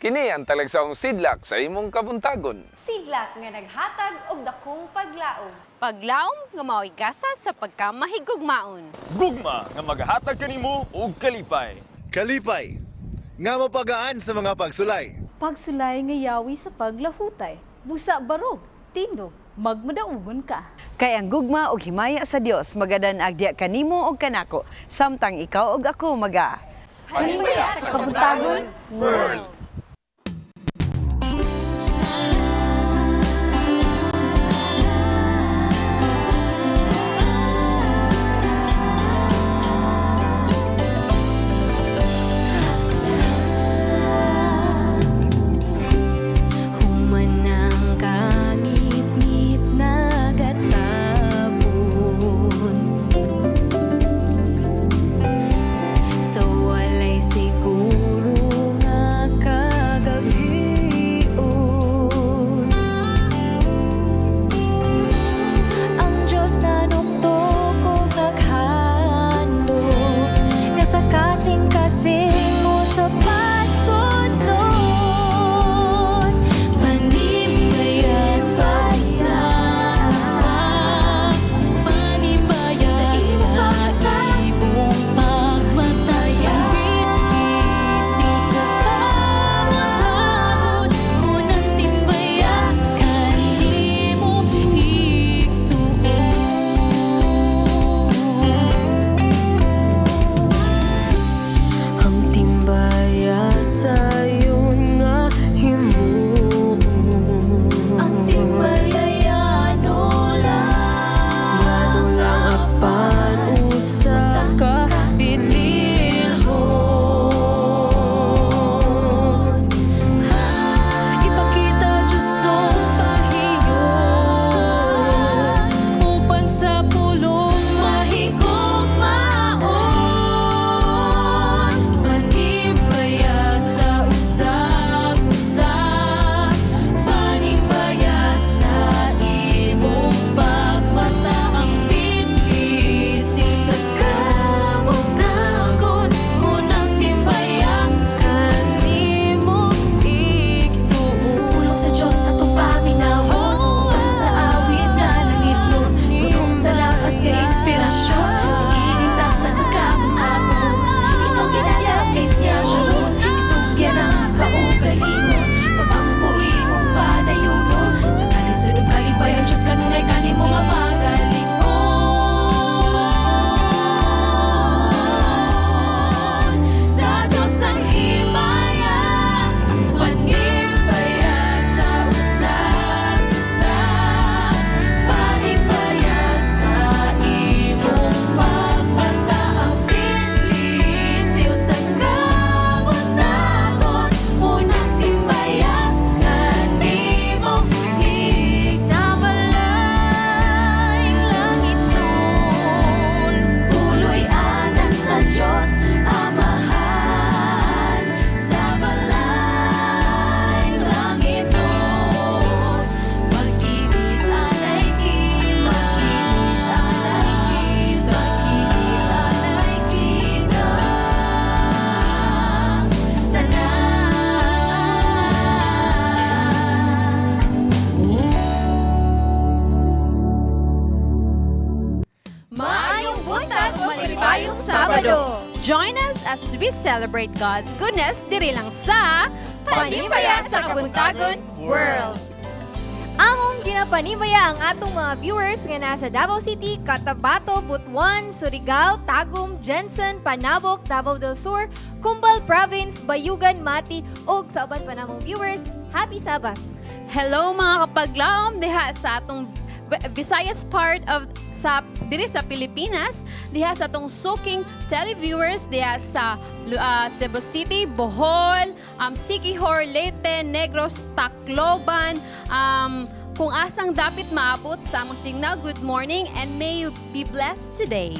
Kini ang talagsaong sidlak sa imong kabuntagon. Sidlak nga naghatag og dakong paglaom. Paglaom nga mao'y gasa sa pagkamahigugmaon. Gugma nga maghatag kanimo og kalipay. Kalipay nga mapagaan sa mga pagsulay. Pagsulay nga yawi sa paglahutay. Busa barog, tindog, magmadaugon ka. Kay ang gugma og himaya sa Dios magadan-ag diha kanimo og kanako, samtang ikaw og ako maga Panimbaya sa Kabuntagon World. Human ang kangitngit nagatapon sa walay siguro nga kagabion. Ang Diyos nanuktok og naghandom nga sa kasing-kasing mo siya pasudlon. Panimbaya sa usa, panimbaya sa imong pagmataya. Ang sa kabuntagon, unang timbaya kanimo igsuon. Ang timbaya sayon nga himuon. Ang timbaya yano lang, yano lang apan usa ka bililhon. Ipakita Diyos tong pahiyon upan sa pulong mahigugmaon. Panimbaya sa usag-usa, panimbaya sa imong pagmata. Ang bitbisi sa kabuntagon, unang timbaya kanimo igsuon. Pulong sa Diyos atong paminawon, uban sa awit nga langitnon, puno sa labas nga inspirasyon, ining takna sa kabuntagon. Ikaw ginalapit niya karon, itugyan ang kaugalingon, pag-ampo imong padayunon, sa kalisod ug kalipayon Diyos kanunay kanimo nga magalikon. Sa Diyos ang himaya, panimbaya sa usag-usa, panimbaya sa imong pagmata. Ang bitbisi sa kabuntagon, unang timbaya kanimo sa malayng langitnon. Puloy-anan sa Diyos Amahan, sa malayng langitnon. Magkibit anay kita, magkibit anay kita, magkibit anay kita tanan. Maayong buntag ug malipayong Sabado. Join us as we celebrate God's goodness diri lang sa Panimbaya sa Kabuntagon World. Among ginapanimbaya ang atong mga viewers nga nasa Davao City, Cotabato, Butuan, Surigao, Tagum, Jensen, Panabok, Davao del Sur, Cumbal Province, Bayugan, Mati ug sa uban pa namong viewers. Happy Sabbath! Hello mga kapaglaom diha sa atong Visayas part of sa diri sa Pilipinas, diha sa atong suking televiewers diha sa Cebu City, Bohol, Siquijor, Leyte, Negros, Tacloban, kung asang dapit maabot sa among signal, good morning and may you be blessed today.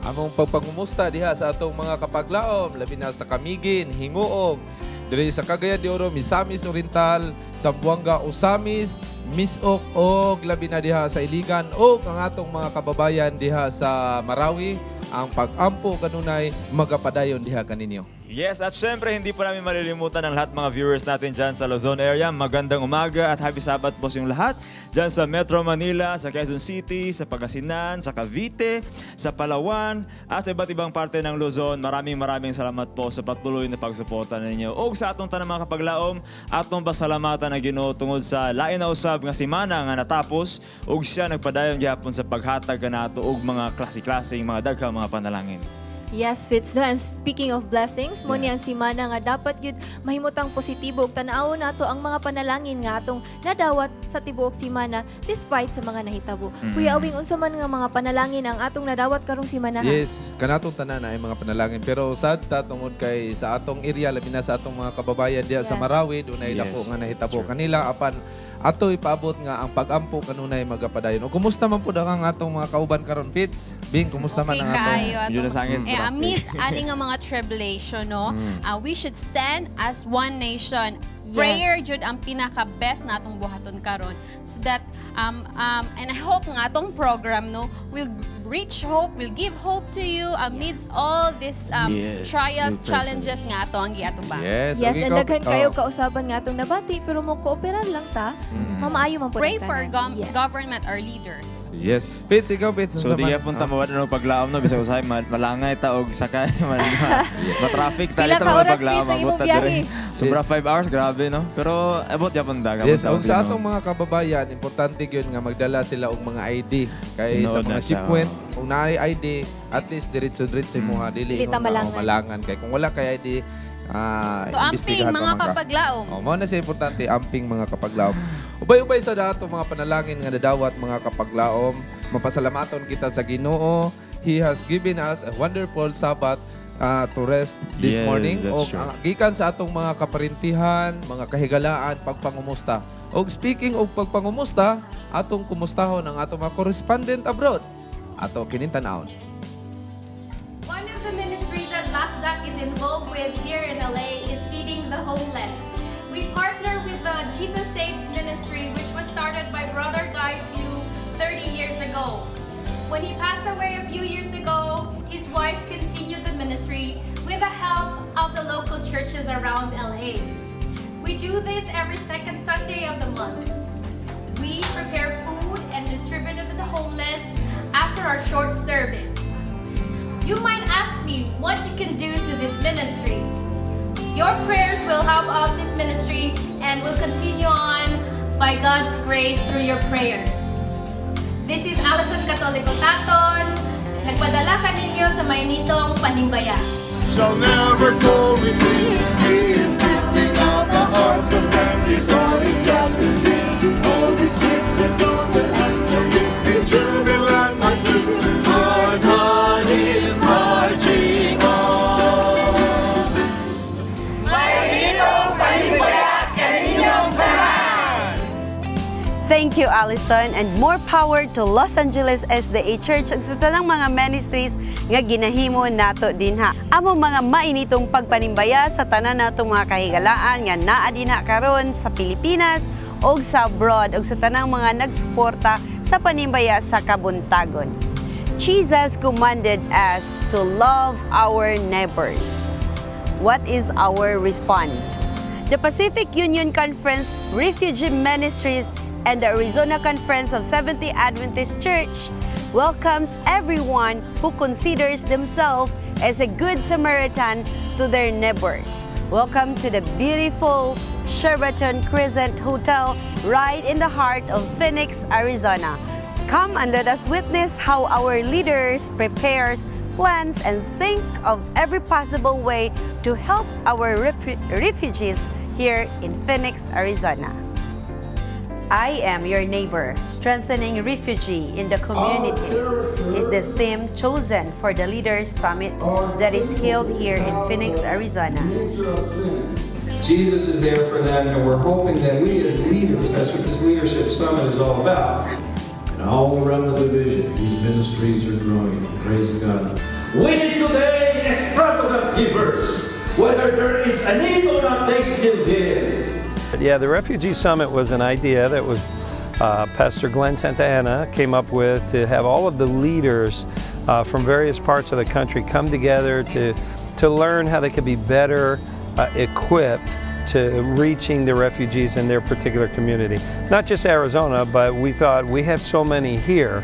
Among pagpangumusta diha sa atong mga kapaglaom, labi na sa Camiguin, Gingoog, diri sa Cagayan de Oro, Misamis Oriental, Zamboanga, Ozamis, Misok og labi na diha sa Iligan og ang atong mga kababayan diha sa Marawi. Ang pag-ampo kanunay magapadayon diha kaninyo. Yes, at syempre hindi po namin malilimutan ang lahat mga viewers natin dyan sa Luzon area. Magandang umaga at happy Sabbath po sa inyong lahat. Dyan sa Metro Manila, sa Quezon City, sa Pangasinan, sa Cavite, sa Palawan, at sa iba't ibang parte ng Luzon. Maraming maraming salamat po sa patuloy na pagsuporta ninyo. O sa atong tanang mga kapaglaom, atong pasalamatan ang Ginoo tungod sa lain na usab nga semana nga natapos ug siya nagpadayon gihapon sa paghatag kanato og mga klase-klaseng mga daghang mga panalangin. Yes, Fitz, no? And speaking of blessings, mo ni ang simana nga dapat gyud mahimutang positibo ug tan-awon nato ang mga panalangin nga atong nadawat sa tibuok simana despite sa mga nahitabo. Kuya Awing, unsa man nga mga panalangin ang atong nadawat karong simana, ha? Yes, kanatong tanan ay mga panalangin, pero sad ta tungod kay sa atong area, labi na sa atong mga kababayan diha sa Marawi, dunay dako nga nahitabo kanila, apan ato ipaabot nga ang pag-ampo kanunay magapadayon. O kumusta man pud ang atong mga kauban karon, Fitz? Bing, kumusta man Okay ang atong kaayo Medyo atong nasangit eh, sa amidst ani nga mga tribulation, no, we should stand as one nation. Prayer jud ang pinaka best na atong buhaton karon so that and I hope nga atong program, no, will reach hope, will give hope to you amidst all these trials, We'll pray for challenges nga ato ang giatubang. Yes, Yes, okay, and daghan kayo kausaban nga atong nabati, pero mo kooperar lang ta. Mamaayo man pud Pray ang for tanan. Government or leaders. Yes. Fitz, ikaw, Fitz, So unsa di man? gyapon ta mawad no paglaom, no, bisag usahay malangay ta og sakay, ma-traffic ta Pila dito ka mga oras, paglaom Fitz, ang abot imong ta biyahe? dire. Sobra 5 hours, grabe, no. Pero abot gyapon ta. Yes, og sa atong mga kababayan, importante gyud nga magdala sila og mga ID kay sa Tinuod mga na siya, checkpoint, kung naay ID, at least diretso-diretso mo ha, dili Dili ingon ta nga, malangan. oh, malangan kay kung wala kay ID, So amping imbestigahan pa mga man ka. kapaglaom. Oh, mao na siya importante, amping mga kapaglaom. Ubay-ubay sa dato mga panalangin nga nadawat, mga kapaglaom, mapasalamaton kita sa Ginoo. He has given us a wonderful Sabbath to rest this morning. That's Og true. ang gikan sa atong mga kaparintihan, mga kahigalaan, pagpangumusta. Og speaking of pagpangumusta, atong kumustahon ang atong mga correspondent abroad. Ato kining tan-awon. One of the ministries that LASDAC is involved with here in LA is feeding the homeless. We partner with the Jesus Saves Ministry, which was started by Brother Guy Few 30 years ago. When he passed away a few years ago, his wife continued the ministry with the help of the local churches around LA. We do this every second Sunday of the month. We prepare food and distribute it to the homeless after our short service. You might ask me what you can do to this ministry. Your prayers will help out this ministry and will continue on by God's grace through your prayers. This is Alison Catolico Taton. Nagpadala kaninyo sa mainitong panimbaya. Shall never go retreat. He is lifting up the hearts of men before his judgment seat. Holy Swift is on the answer. In jubilant my feet. Our God is marching on. Mainitong panimbaya kaninyong tanan! Thank you, Allison, and more power to Los Angeles SDA Church ug sa tanang mga ministries nga ginahimo nato dinha. Among mga mainitong pagpanimbaya sa tanan natong mga kahigalaan nga naa dinha karon sa Pilipinas ug sa abroad ug sa tanang mga nagsuporta sa panimbaya sa kabuntagon. Jesus commanded us to love our neighbors. What is our response? The Pacific Union Conference Refugee Ministries and the Arizona Conference of Seventh-day Adventist Church welcomes everyone who considers themselves as a good Samaritan to their neighbors. Welcome to the beautiful Sheraton Crescent Hotel right in the heart of Phoenix, Arizona. Come and let us witness how our leaders prepares, plans, and think of every possible way to help our refugees here in Phoenix, Arizona. "I am your neighbor, strengthening refugee in the communities" is the theme chosen for the Leaders Summit that is held here in Phoenix, Arizona. Jesus is there for them, and we're hoping that we as leaders, that's what this leadership summit is all about. And all around the division, these ministries are growing. Praise God. We need today extravagant givers. Whether there is a need or not, they still give. Yeah, the Refugee Summit was an idea that was Pastor Glenn Santa Ana came up with to have all of the leaders from various parts of the country come together to learn how they could be better equipped to reaching the refugees in their particular community. Not just Arizona, but we thought we have so many here.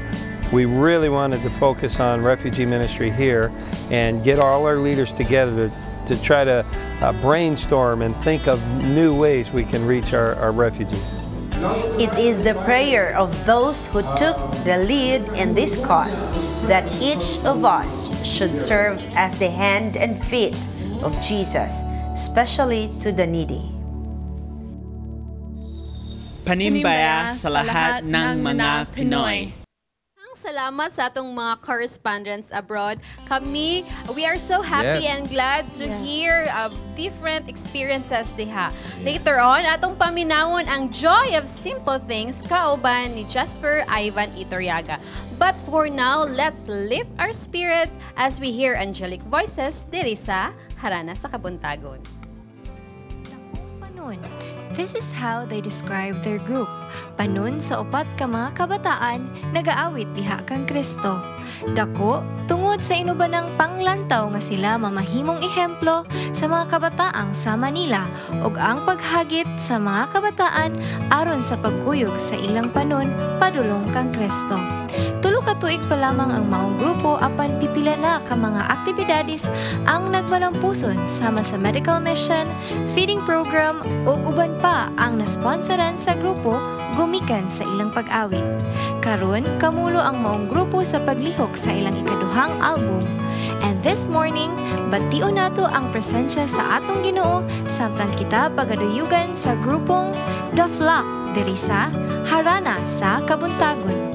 We really wanted to focus on refugee ministry here and get all our leaders together to try to brainstorm and think of new ways we can reach our refugees. It is the prayer of those who took the lead in this cause that each of us should serve as the hand and feet of Jesus, especially to the needy. Panimbaya sa lahat ng mga Pinoy. Ang salamat sa atong mga correspondents abroad. Kami, we are so happy and glad to hear different experiences diha. Later on, atong paminawon ang joy of simple things kauban ni Jasper Ivan Itoriaga. But for now, let's lift our spirits as we hear angelic voices diri sa Harana sa Kabuntagon. Panon. This is how they describe their group. Panon sa upat ka mga kabataan nagaawit diha kang Kristo. Dako tungod sa inubanang panglantaw nga sila mamahimong ehemplo sa mga kabataang sa Manila ug ang paghagit sa mga kabataan aron sa pagkuyog sa ilang panon padulong kang Kristo. 3 ka tuig pa lamang ang maong grupo apan pipila na ka mga aktibidades ang nagmalampuson sama sa medical mission, feeding program ug uban pa ang nasponsoran sa grupo gumikan sa ilang pag-awit. Karon kamulo ang maong grupo sa paglihok sa ilang ikaduhang album. And this morning, bation nato ang presensya sa atong Ginoo samtang kita pagaduyugan sa grupong The Flock diri sa Harana sa Kabuntagon.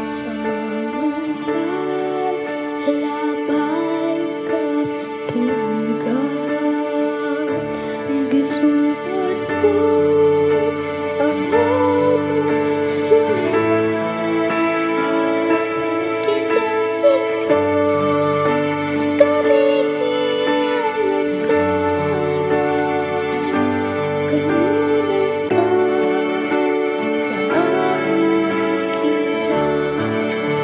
Sa mga nalabay katuigan, gisulbad mo ang among suliran. Gitasig mo kami gialagaran, kanunay ka sa among kiliran.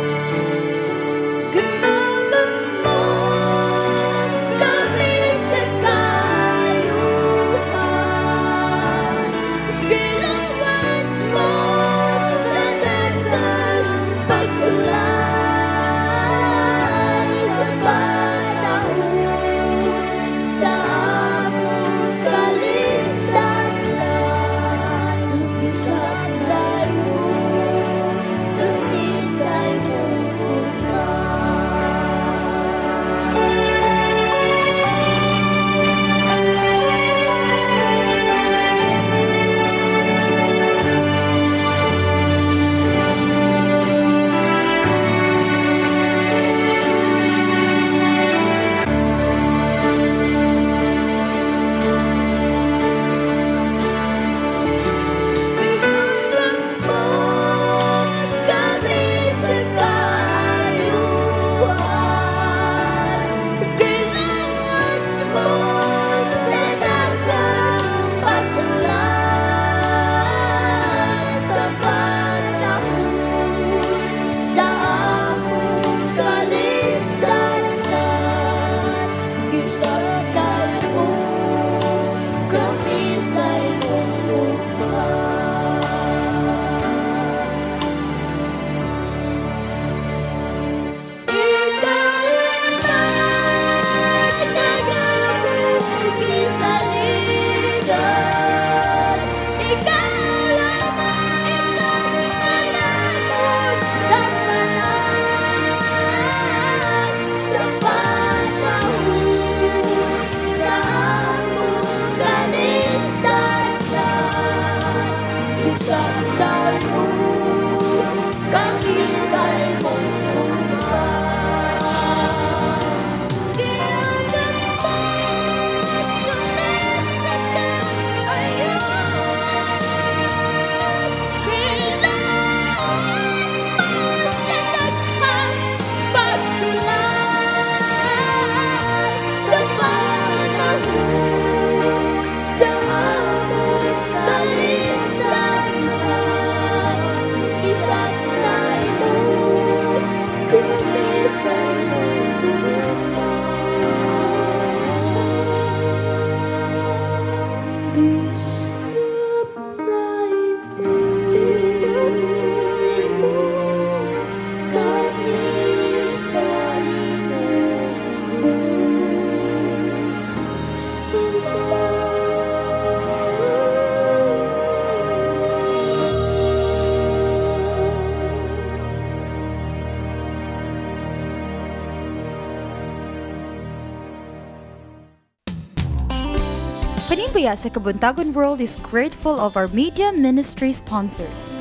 Panimbaya sa Kabuntagon World is grateful of our media ministry sponsors: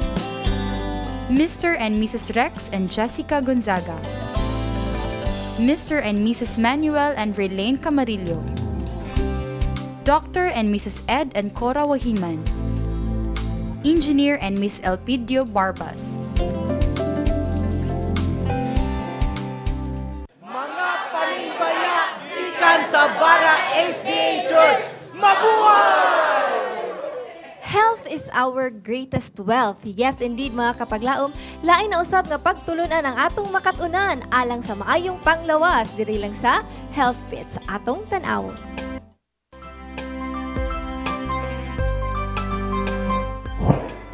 Mr. and Mrs. Rex and Jessica Gonzaga, Mr. and Mrs. Manuel and Relane Camarillo, Dr. and Mrs. Ed and Cora Wahiman, Engineer and Miss Elpidio Barbas. Mga panimbaya, ikan sa Bara SDA Church, mabuhay! Health is our greatest wealth. Yes, indeed, mga kapaglaom. Lain na usab nga pagtulunan ang atong makatunan alang sa maayong panglawas diri lang sa Health Bits. Atong tan-awon.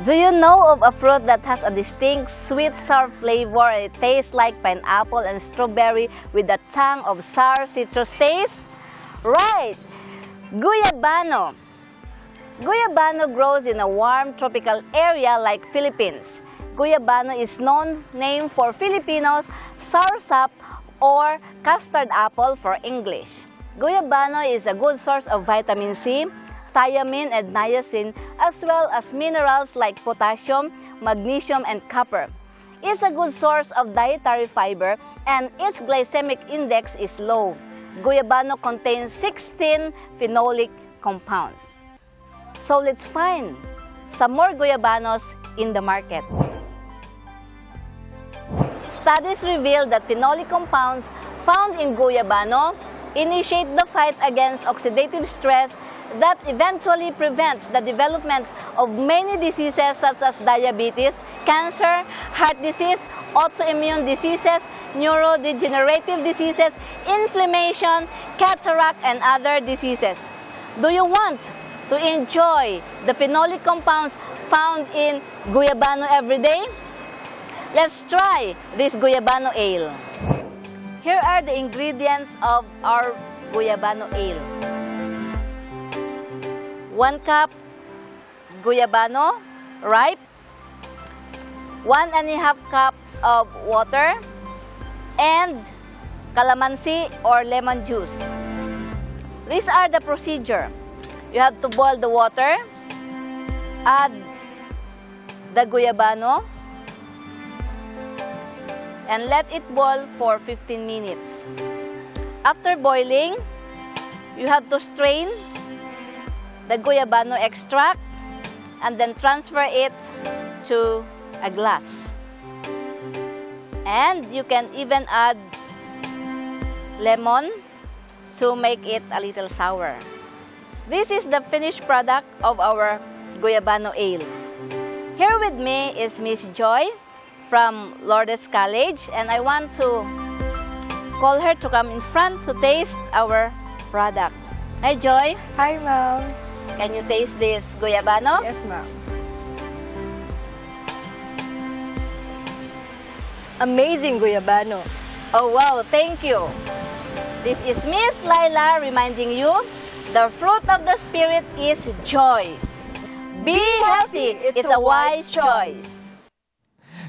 Do you know of a fruit that has a distinct sweet sour flavor? It tastes like pineapple and strawberry with a tang of sour citrus taste? Right! Guyabano. Guyabano grows in a warm tropical area like Philippines. Guyabano is known name for Filipinos, soursop or custard apple for English. Guyabano is a good source of vitamin C, thiamine and niacin, as well as minerals like potassium, magnesium, and copper. It's a good source of dietary fiber and its glycemic index is low. Guyabano contains 16 phenolic compounds. So let's find some more guyabanos in the market. Studies reveal that phenolic compounds found in guyabano initiate the fight against oxidative stress that eventually prevents the development of many diseases such as diabetes, cancer, heart disease, autoimmune diseases, neurodegenerative diseases, inflammation, cataract, and other diseases. Do you want to enjoy the phenolic compounds found in guyabano every day? Let's try this guyabano ale. Here are the ingredients of our guyabano ale. 1 cup guyabano, ripe, 1.5 cups of water, and calamansi or lemon juice. These are the procedure. You have to boil the water, add the guyabano, and let it boil for 15 minutes. After boiling, you have to strain the guyabano extract and then transfer it to a glass. And you can even add lemon to make it a little sour. This is the finished product of our guyabano ale. Here with me is Miss Joy from Lourdes College, and I want to call her to come in front to taste our product. Hi, Joy. Hi, ma'am. Can you taste this guyabano? Yes, ma'am. Amazing guyabano. Oh, wow. Thank you. This is Miss Laila reminding you, the fruit of the Spirit is joy. Be healthy. It's a wise choice.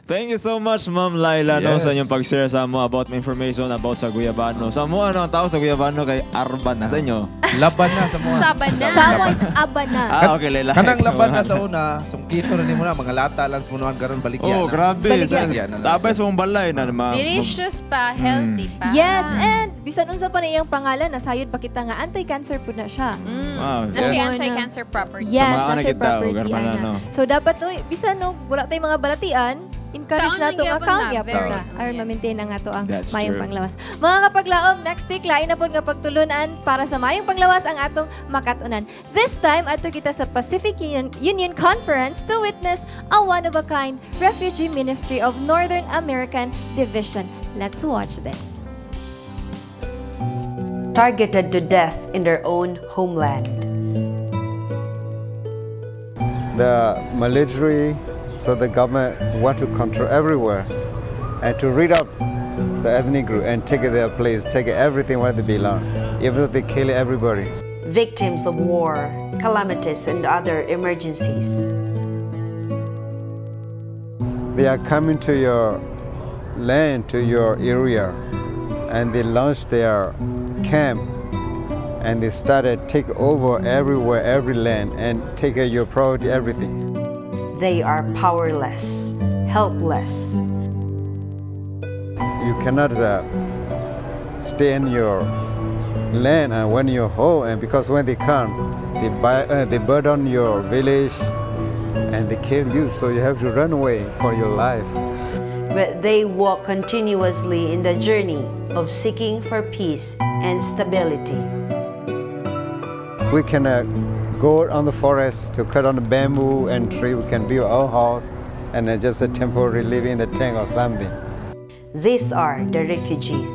Thank you so much, Ma'am Laila, no, Yes. sa inyong pag-share sa mo about my information about sa guyabano. Sa mo, ano ang tawag sa guyabano kay Arban na sa inyo? Laban na sa mo. Saban na. Sa amo is aba na. Ah, okay, Laila. Kanang laban na sa una, sungkito na nimo na mga lata lang sa punuan karon baligya Oh, na. grabe. Baligya na lang Tapos siya. mong balay na ma. Delicious pa, healthy pa. Yes, and bisan unsa pa na iyang pangalan, nasayod pa kita nga anti-cancer pud na siya. Wow. Na siya Yes. anti-cancer property. Yes, So, na mga siya kita, property, garma na, ana. no? So dapat no, bisan no, wala tayong mga balatian, encourage Kaon na to lang nga gyapon kaon na, gyapon very na. Aron yes. ma-maintain na nga to ang That's mayong true. panglawas. Mga kapaglaom, next week lain na pod nga pagtulunan para sa mayong panglawas ang atong makatunan. This time adto kita sa Pacific Union Conference to witness a one-of-a-kind refugee ministry of Northern American Division. Let's watch this. Targeted to death in their own homeland. The military, so the government want to control everywhere and to rid up the ethnic group and take their place, take everything where they belong, even though they kill everybody. Victims of war, calamities, and other emergencies. They are coming to your land, to your area, and they launch their camp And they started take over everywhere, every land, and take your property, everything. They are powerless, helpless. You cannot stay in your land and when you're home, and because when they come, they burn down your village and they kill you, so you have to run away for your life. But they walk continuously in the journey of seeking for peace and stability. We can go on the forest to cut on the bamboo and tree. We can build our house and just a temporary live in the tent or something. These are the refugees.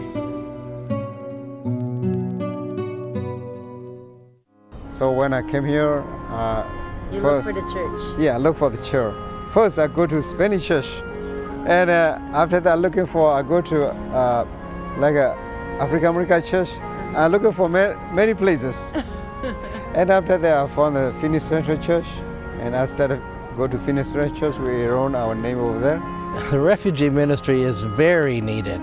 So when I came here, You first, look for the church. Yeah, look for the church. First, I go to Spanish church, and after that, looking for I go to like a African American church. I'm looking for many places. And after that, I found the Phoenix Central Church, and I started go to Phoenix Central Church. We own our name over there. The refugee ministry is very needed.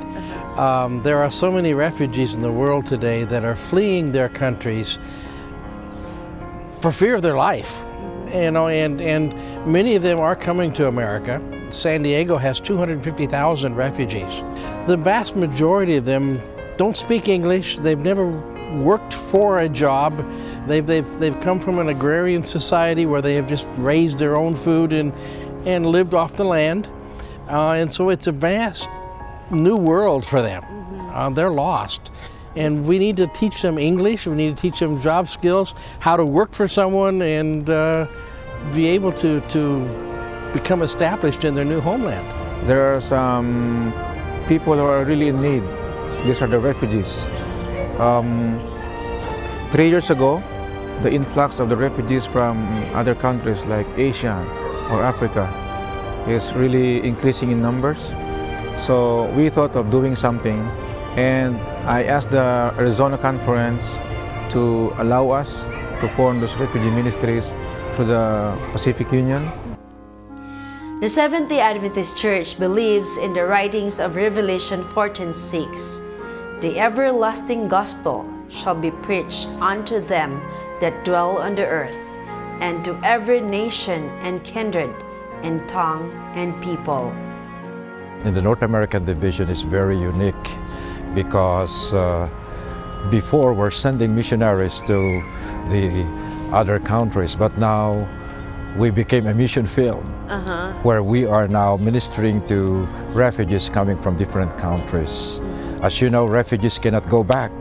There are so many refugees in the world today that are fleeing their countries for fear of their life. You know, and many of them are coming to America. San Diego has 250,000 refugees. The vast majority of them don't speak English. They've never worked for a job. They've come from an agrarian society where they have just raised their own food and lived off the land. And so it's a vast new world for them. They're lost. And we need to teach them English, we need to teach them job skills, how to work for someone, and be able to become established in their new homeland. There are some people who are really in need. These are the refugees. 3 years ago, the influx of the refugees from other countries like Asia or Africa is really increasing in numbers. So we thought of doing something, and I asked the Arizona Conference to allow us to form those refugee ministries through the Pacific Union. The Seventh-day Adventist Church believes in the writings of Revelation 14:6. The everlasting gospel shall be preached unto them that dwell on the earth, and to every nation and kindred and tongue and people. In the North American division is very unique because before we're sending missionaries to the other countries, but now we became a mission field where we are now ministering to refugees coming from different countries. As you know, refugees cannot go back.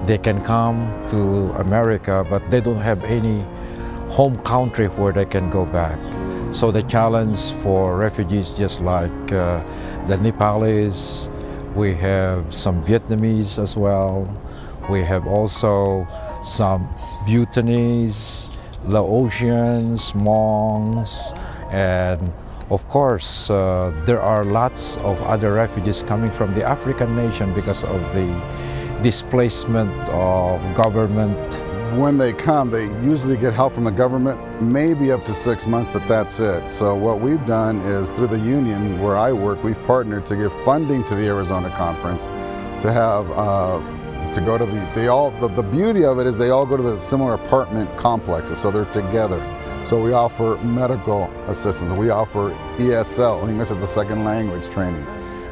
They can come to America, but they don't have any home country where they can go back. So the challenge for refugees, just like the Nepalese, we have some Vietnamese as well. We have also some Bhutanese, Laotians, Hmongs, and of course, there are lots of other refugees coming from the African nation because of the displacement of government. When they come, they usually get help from the government, maybe up to 6 months, but that's it. So what we've done is through the union where I work, we've partnered to give funding to the Arizona Conference to have, to go to the beauty of it is they all go to the similar apartment complexes, so they're together. So we offer medical assistance, we offer ESL, English as a Second Language training.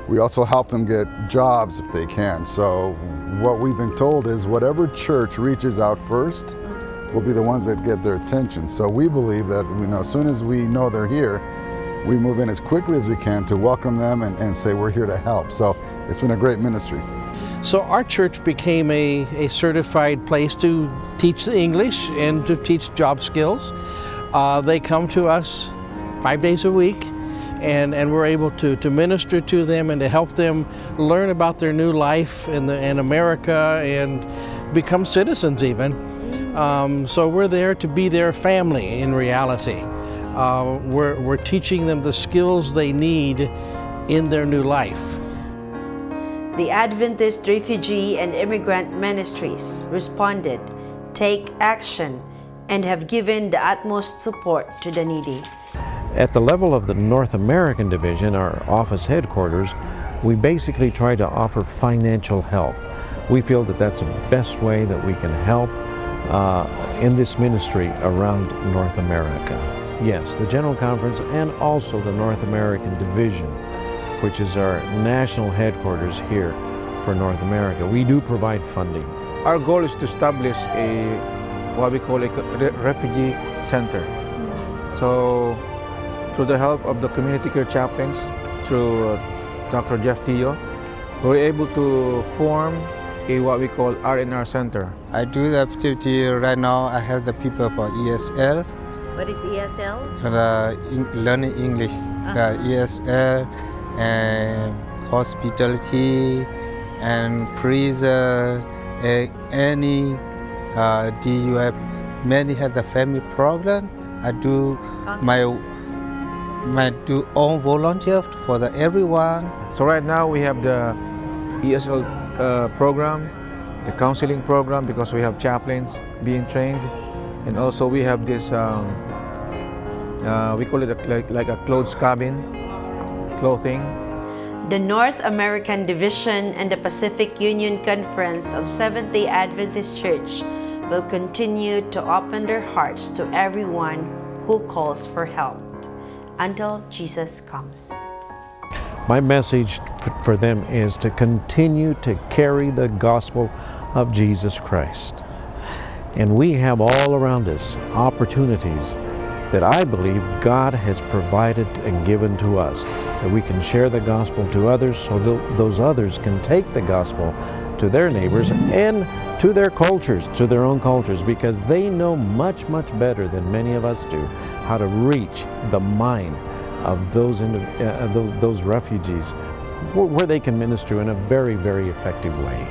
We also help them get jobs if they can. So what we've been told is whatever church reaches out first will be the ones that get their attention. So we believe that, you know, as soon as we know they're here, we move in as quickly as we can to welcome them and say we're here to help. So it's been a great ministry. So our church became a certified place to teach the English and to teach job skills. They come to us 5 days a week, and we're able to minister to them and to help them learn about their new life in America and become citizens even. So we're there to be their family in reality. We're teaching them the skills they need in their new life. The Adventist Refugee and Immigrant Ministries responded, take action, and have given the utmost support to the needy. At the level of the North American division, our office headquarters, we basically try to offer financial help. We feel that that's the best way that we can help in this ministry around North America. Yes, the General Conference and also the North American Division, which is our national headquarters here for North America. We do provide funding. Our goal is to establish a what we call a refugee center. So, through the help of the community care chaplains, through Dr. Jeff Tio, we were able to form a what we call R&R center. I do the activity right now. I help the people for ESL. What is ESL? The learning English, the ESL, and hospitality, and prison, any DUI. Many have the family problem. I do my do own volunteer for the everyone. So right now we have the ESL program, the counseling program, because we have chaplains being trained, and also we have this, we call it like a clothes cabin, clothing. The North American Division and the Pacific Union Conference of Seventh-day Adventist Church will continue to open their hearts to everyone who calls for help until Jesus comes. My message for them is to continue to carry the gospel of Jesus Christ. And we have all around us opportunities that I believe God has provided and given to us, that we can share the gospel to others so those others can take the gospel to their neighbors and to their cultures, to their own cultures, because they know much, much better than many of us do how to reach the mind of those refugees where they can minister in a very, very effective way.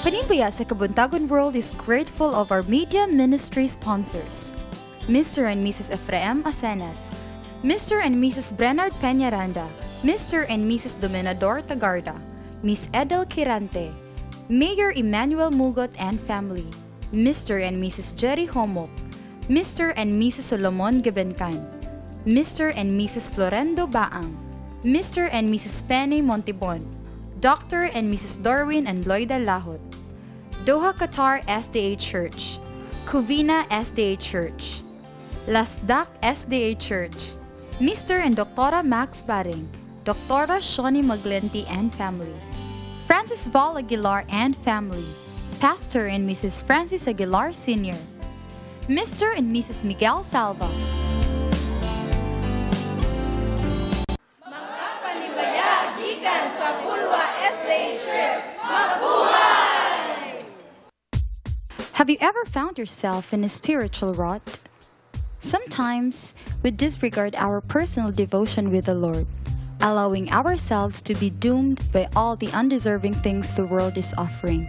Panimbaya sa Kabuntagon World is grateful of our media ministry sponsors: Mr. and Mrs. Ephraim Asenas, Mr. and Mrs. Bernard Peñaranda, Mr. and Mrs. Dominador Tagarda, Miss Edel Quirante, Mayor Emmanuel Mugot and family, Mr. and Mrs. Jerry Homok, Mr. and Mrs. Solomon Gebencan, Mr. and Mrs. Florendo Baang, Mr. and Mrs. Penny Montibon, Dr. and Mrs. Darwin and Loida Lahot, Doha Qatar SDA Church, Covina SDA Church, Lasdak SDA Church, Mr. and Dr. Max Baring, Dr. Shawnee Maglenti and family, Francis Val Aguilar and family, Pastor and Mrs. Francis Aguilar Sr., Mr. and Mrs. Miguel Salva. Panimbaya gikan sa Bulwa SDA Church. Mabuhay! Have you ever found yourself in a spiritual rut? Sometimes we disregard our personal devotion with the Lord, allowing ourselves to be doomed by all the undeserving things the world is offering.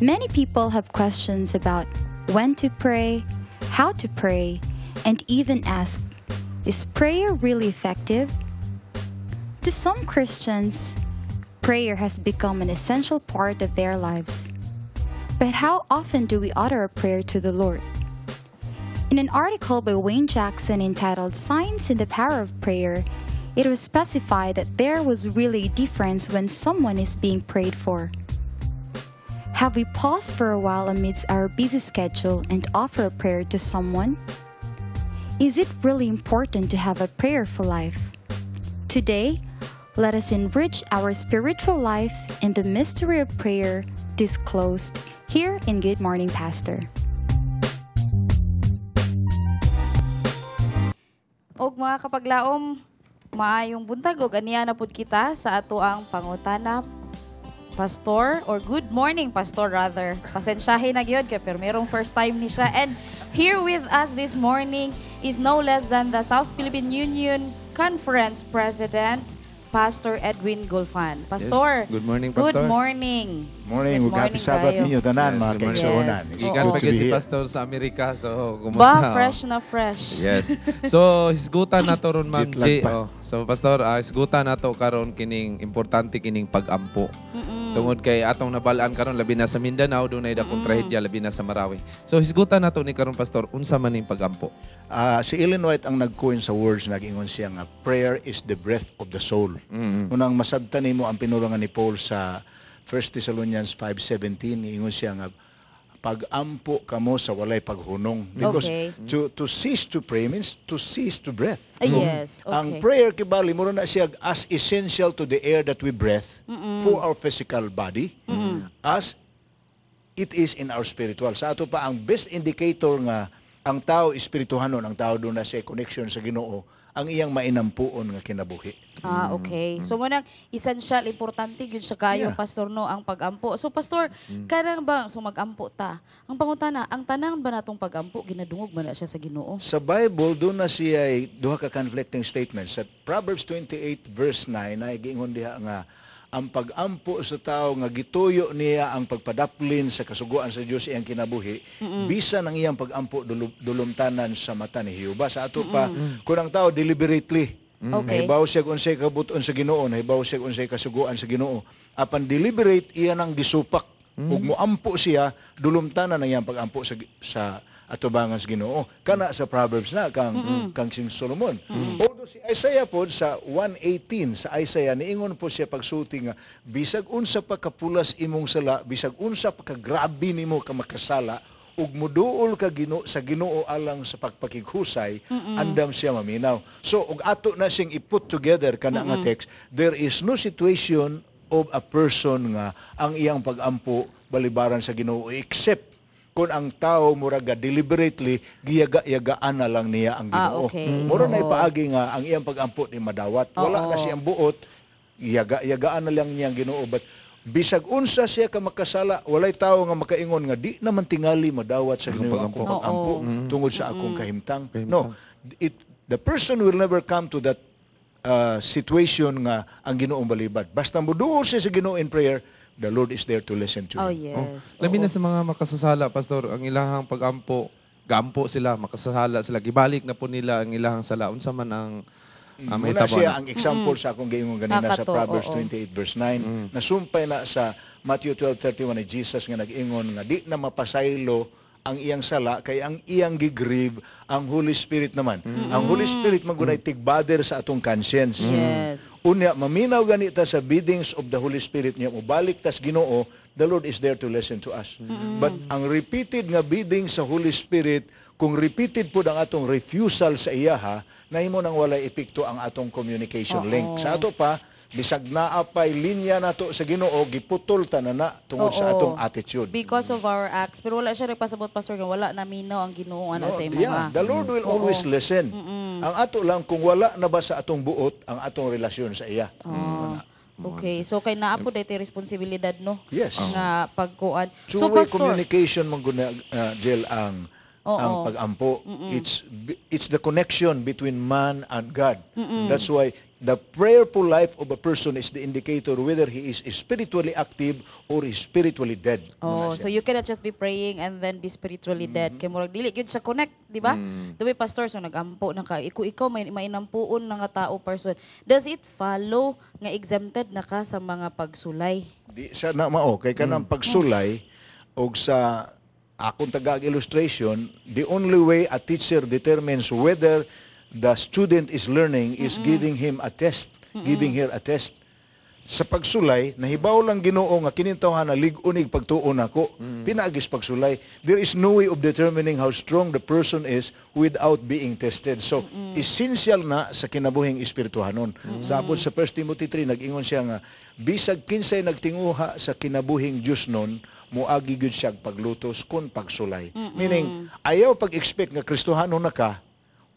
Many people have questions about when to pray, how to pray, and even ask, "Is prayer really effective?" To some Christians, prayer has become an essential part of their lives. But how often do we utter a prayer to the Lord? In an article by Wayne Jackson entitled "Science in the Power of Prayer," it was specified that there was really a difference when someone is being prayed for. Have we paused for a while amidst our busy schedule and offer a prayer to someone? Is it really important to have a prayerful life? Today, let us enrich our spiritual life in the mystery of prayer disclosed here in Good Morning Pastor. Og mga kapaglaom, maayong buntag og aniya na pud kita sa ato ang pangutana, Pastor, or good morning, Pastor, rather. Pasensyahin na gyud kay pero merong first time ni siya. And here with us this morning is no less than the South Philippine Union Conference President, Pastor Edwin Gulfan. Pastor. Yes. Good morning, Good Pastor. Morning. Morning. Good Ug happy morning Sabbath kayo. ninyo tanan, Yes, mga good morning. kaigsuonan. Yes. It's Ikan good pa to gyud be si here. Pastor sa Amerika. So, kumusta? Ba, Oh? fresh na fresh. Yes. So, hisgutan nato ron, Ma'am Jet lag J. pa. Oh. So, Pastor, hisgutan nato karon kining importante kining pag-ampo. Tungod kay atong nabalaan karon labi na sa Mindanao, dunay dakong trahedya labi na sa Marawi. So, hisgutan nato ni karon, Pastor, unsa man ning pag-ampo? Ah, si Ellen White ang nag-coin sa words, nag-ingon siya nga prayer is the breath of the soul. Unang masabtan nimo ang pinurangan ni Paul sa 1 Thessalonians 5:17, ingon siya nga pag-ampo kamo sa walay paghunong, because to cease to pray means to cease to breath. Ah, yes, okay. Ang prayer kibali mura na siya as essential to the air that we breathe for our physical body as it is in our spiritual. Sa ato pa, ang best indicator nga ang tao espirituhanon, ang tao duna siya connection sa Ginoo, ang iyang mainampuon nga kinabuhi. Ah, okay. So munang essential, importante gyud siya kayo, Pastor, no, ang pagampo. So Pastor, kanang ba so magampo ta? Ang pangutana, ang tanan ba natong pagampo ginadungog ba na siya sa Ginoo? Sa Bible, duna siya duha ka conflicting statements. Sa Proverbs 28 verse 9, ay giingon diha nga ang pagampo sa tao nga gituyo niya ang pagpadaplin sa kasuguan sa Dios iyang kinabuhi, bisan ang iyang pagampo dulumtanan sa mata ni Jehova. Sa ato pa, kung ang tao deliberately, nahibaw siya kung unsay kabuton sa Ginoo, nahibaw siya kung unsay kasuguan sa Ginoo, apan deliberate iya nang gisupak ug moampo siya, dulumtanan ang iyang pagampo sa atubangan sa Ginoo. Kana sa Proverbs na kang kang King Solomon. Although si Isaiah pod sa 1:18 sa Isaiah niingon po siya pagsulti nga bisag unsa pa kapulas imong sala, bisag unsa pa kagrabe nimo ka makasala, ug muduol ka Ginoo sa Ginoo alang sa pagpakighusay, andam siya maminaw. So ug ato na siyang i-put together kana nga text, there is no situation of a person nga ang iyang pagampo balibaran sa Ginoo except kung ang tao muraga deliberately giyaga-yagaan na lang niya ang Ginoo. Mura na ipaagi nga ang iyang pagampo di madawat. Wala na siyang buot, yaga-yagaan na lang niya ang Ginoo, but bisag unsa siya ka makasala, walay tao nga makaingon nga di naman tingali madawat sa Ginoo akong pagampo tungod sa akong kahimtang. No, the person will never come to that situation nga ang Ginoo balibad. Basta moduol siya sa Ginoo in prayer, the Lord is there to listen to him. Oh, labi na sa mga makasasala, Pastor, ang ilahang pag-ampo, gampo sila, makasasala sila, gibalik na po nila ang ilahang sala. Unsa man ang Muna mahitabo siya ana? Ang example sa akong giingon ganina sa Nakato, Proverbs oo. 28 verse 9. Nasumpay na sa Matthew 12:31 ni Jesus nga nag-ingon nga di na mapasaylo ang iyang sala kay ang iyang gi-grieve ang Holy Spirit naman. Ang Holy Spirit man gunay tigbader sa atong conscience. Unya maminaw ganita sa biddings of the Holy Spirit niya, mobalik tas Ginoo, the Lord is there to listen to us. But ang repeated nga bidding sa Holy Spirit, kung repeated pud ang atong refusal sa iyaha, nahimo nang walay epekto ang atong communication link. Sa ato pa, bisag naa pay linya nato sa Ginoo, giputol ta na na tungod sa atong attitude. Because of our acts. Pero wala siya nagpasabot, Pastor, nga wala naminaw ang Ginoo ana No, sa imo. Yeah, the Lord will always listen. Ang ato lang kung wala na ba sa atong buot ang atong relasyon sa iya. Oh. Okay. So kay naa po daytoy responsibilidad, no? Yes. Nga pagkuan. So Two-way Pastor, communication man gud na, Jill, ang ang pag-ampo. It's the connection between man and God. That's why the prayerful life of a person is the indicator whether he is spiritually active or is spiritually dead. Oh, so you cannot just be praying and then be spiritually dead. Kay murag dili gyud siya connect, di ba? The way, Pastor, so nagampo na ka. Ikaw may mainampuon na nga tao person. Does it follow nga exempted na ka sa mga pagsulay? Di sa na mao kay kanang pagsulay og sa akong tagag illustration, the only way a teacher determines whether the student is learning is giving him a test, giving her a test. Sa pagsulay, nahibaw lang Ginoo nga kining tawhana lig-on ig pagtuo nako. Pinaagis pagsulay. There is no way of determining how strong the person is without being tested. So, essential na sa kinabuhing espirituhanon. Sapod sa 1 Timothy 3, nag-ingon siya nga, bisag kinsay nagtinguha sa kinabuhing Diyosnon, muagi gyud siya paglutos kun pagsulay. Meaning, ayaw pag-expect nga Kristohanon na ka,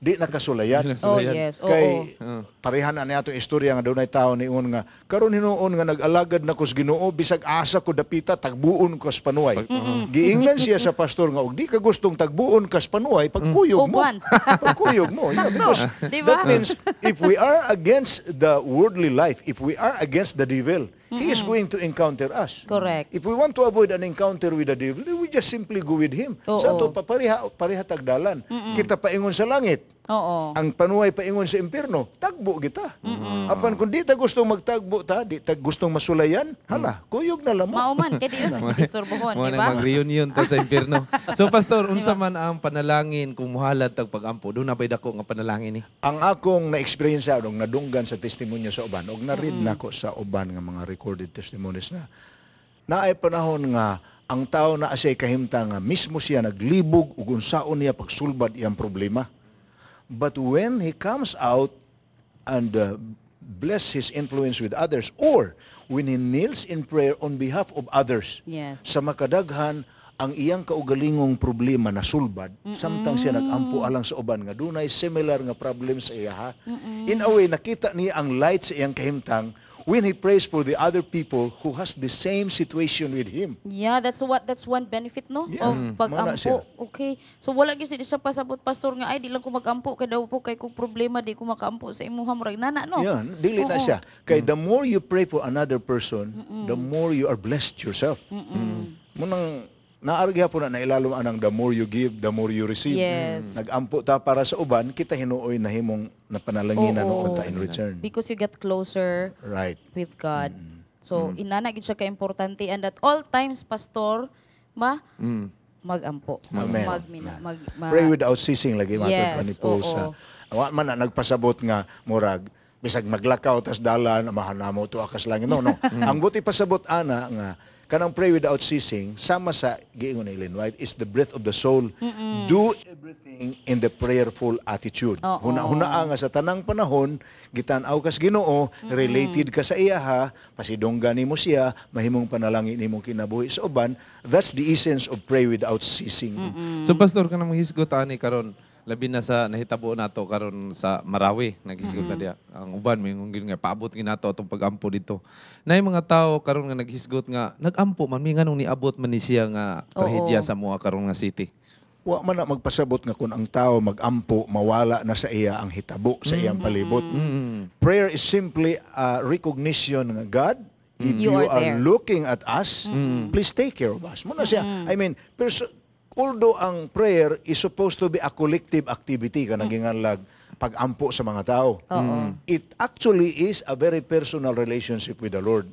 di na kasulayan. Oh, yes. Oo. Kay parehan na niya atong istorya nga dunay tao niingon nga karon hinuon nga nag-alagad na ko sa Ginoo, bisag asa ko dapita, tagbuon ko sa panuay. Giingnan siya sa pastor nga og di ka gustong tagbuon ka sa panuay, pagkuyog mo. Uban. Pagkuyog mo. Yeah, because Di ba? that means if we are against the worldly life, if we are against the devil, he is going to encounter us. Correct. If we want to avoid an encounter with the devil, we just simply go with him. Sa ato pa pareha, pareha tagdalan. Kita paingon sa langit. Ang panuay paingon sa impierno, tagbo kita. Apan kung di ta gustong magtagbo ta, di ta gustong masulayan, hala, kuyog na lang mo. Mao man kay di yun istorbohon, Mo di na ba? mag-reunion ta sa impierno. So Pastor, unsa man ang panalangin kung muhalad tag pag-ampo? Duna ba'y dako nga panalangin ni? Ang akong na-experience og nadunggan sa testimonyo sa uban, og na-read nako sa uban nga mga recorded testimonies na naay panahon nga ang tao na siya'y kahimtang nga mismo siya naglibog ug unsaon niya pagsulbad iyang problema. But when he comes out and bless his influence with others or when he kneels in prayer on behalf of others, sa makadaghan ang iyang kaugalingong problema na sulbad samtang siya nag-ampo alang sa uban nga dunay similar nga problem sa iya ha. In a way, nakita niya ang light sa iyang kahimtang when he prays for the other people who has the same situation with him. Yeah, that's one benefit, no, of Mao na siya. pag-ampo. Okay. So wala gyud siya pasabot, Pastor, nga ay di lang ko mag-ampo kay daw po kay kung problema di ko makaampo sa imuha, murag nana, no. Yeah, dili na siya. Kay the more you pray for another person, the more you are blessed yourself. Munang naa gihapon na nailalom anang the more you give, the more you receive. Nag-ampo ta para sa uban, kita hinuoy na himong napanalanginan noon ta in return. Because you get closer with God. So inana gyud siya ka-importante and at all times, Pastor, ma mag-ampo. Amen. Magmina, mag, ma, Pray without ceasing lagi matod pa ni Paul sa wa man na nagpasabot nga murag bisag maglakaw tas dalan amahan namo to akas langit. No. Ang buti pasabot ana nga kanang pray without ceasing sama sa giingon ni Ellen White is the breath of the soul. Do everything in the prayerful attitude. Huna-hunaa nga sa tanang panahon gitan-aw kas Ginoo, related ka sa iya ha, pasidonggan nimo siya, mahimong panalangin nimong kinabuhi sa uban. That's the essence of pray without ceasing. So Pastor, kanang mahisgot ani karon labi na sa nahitabo nato karon sa Marawi, naghisgot ta diya. Ang uban moingon gyud nga paabot gyud nato atong pag-ampo dito. Naay mga tao karon nga naghisgot nga nag-ampo man mi, nganong niabot man ni siya nga trahedya sa moa karon nga city. Wa man na magpasabot nga kung ang tao mag-ampo, mawala na sa iya ang hitabo sa iyang palibot. Prayer is simply a recognition nga God If You you, are are there. Looking at us, please take care of us. Mao na siya. I mean, although ang prayer is supposed to be a collective activity, kanang ginganlag pag-ampo sa mga tao. It actually is a very personal relationship with the Lord.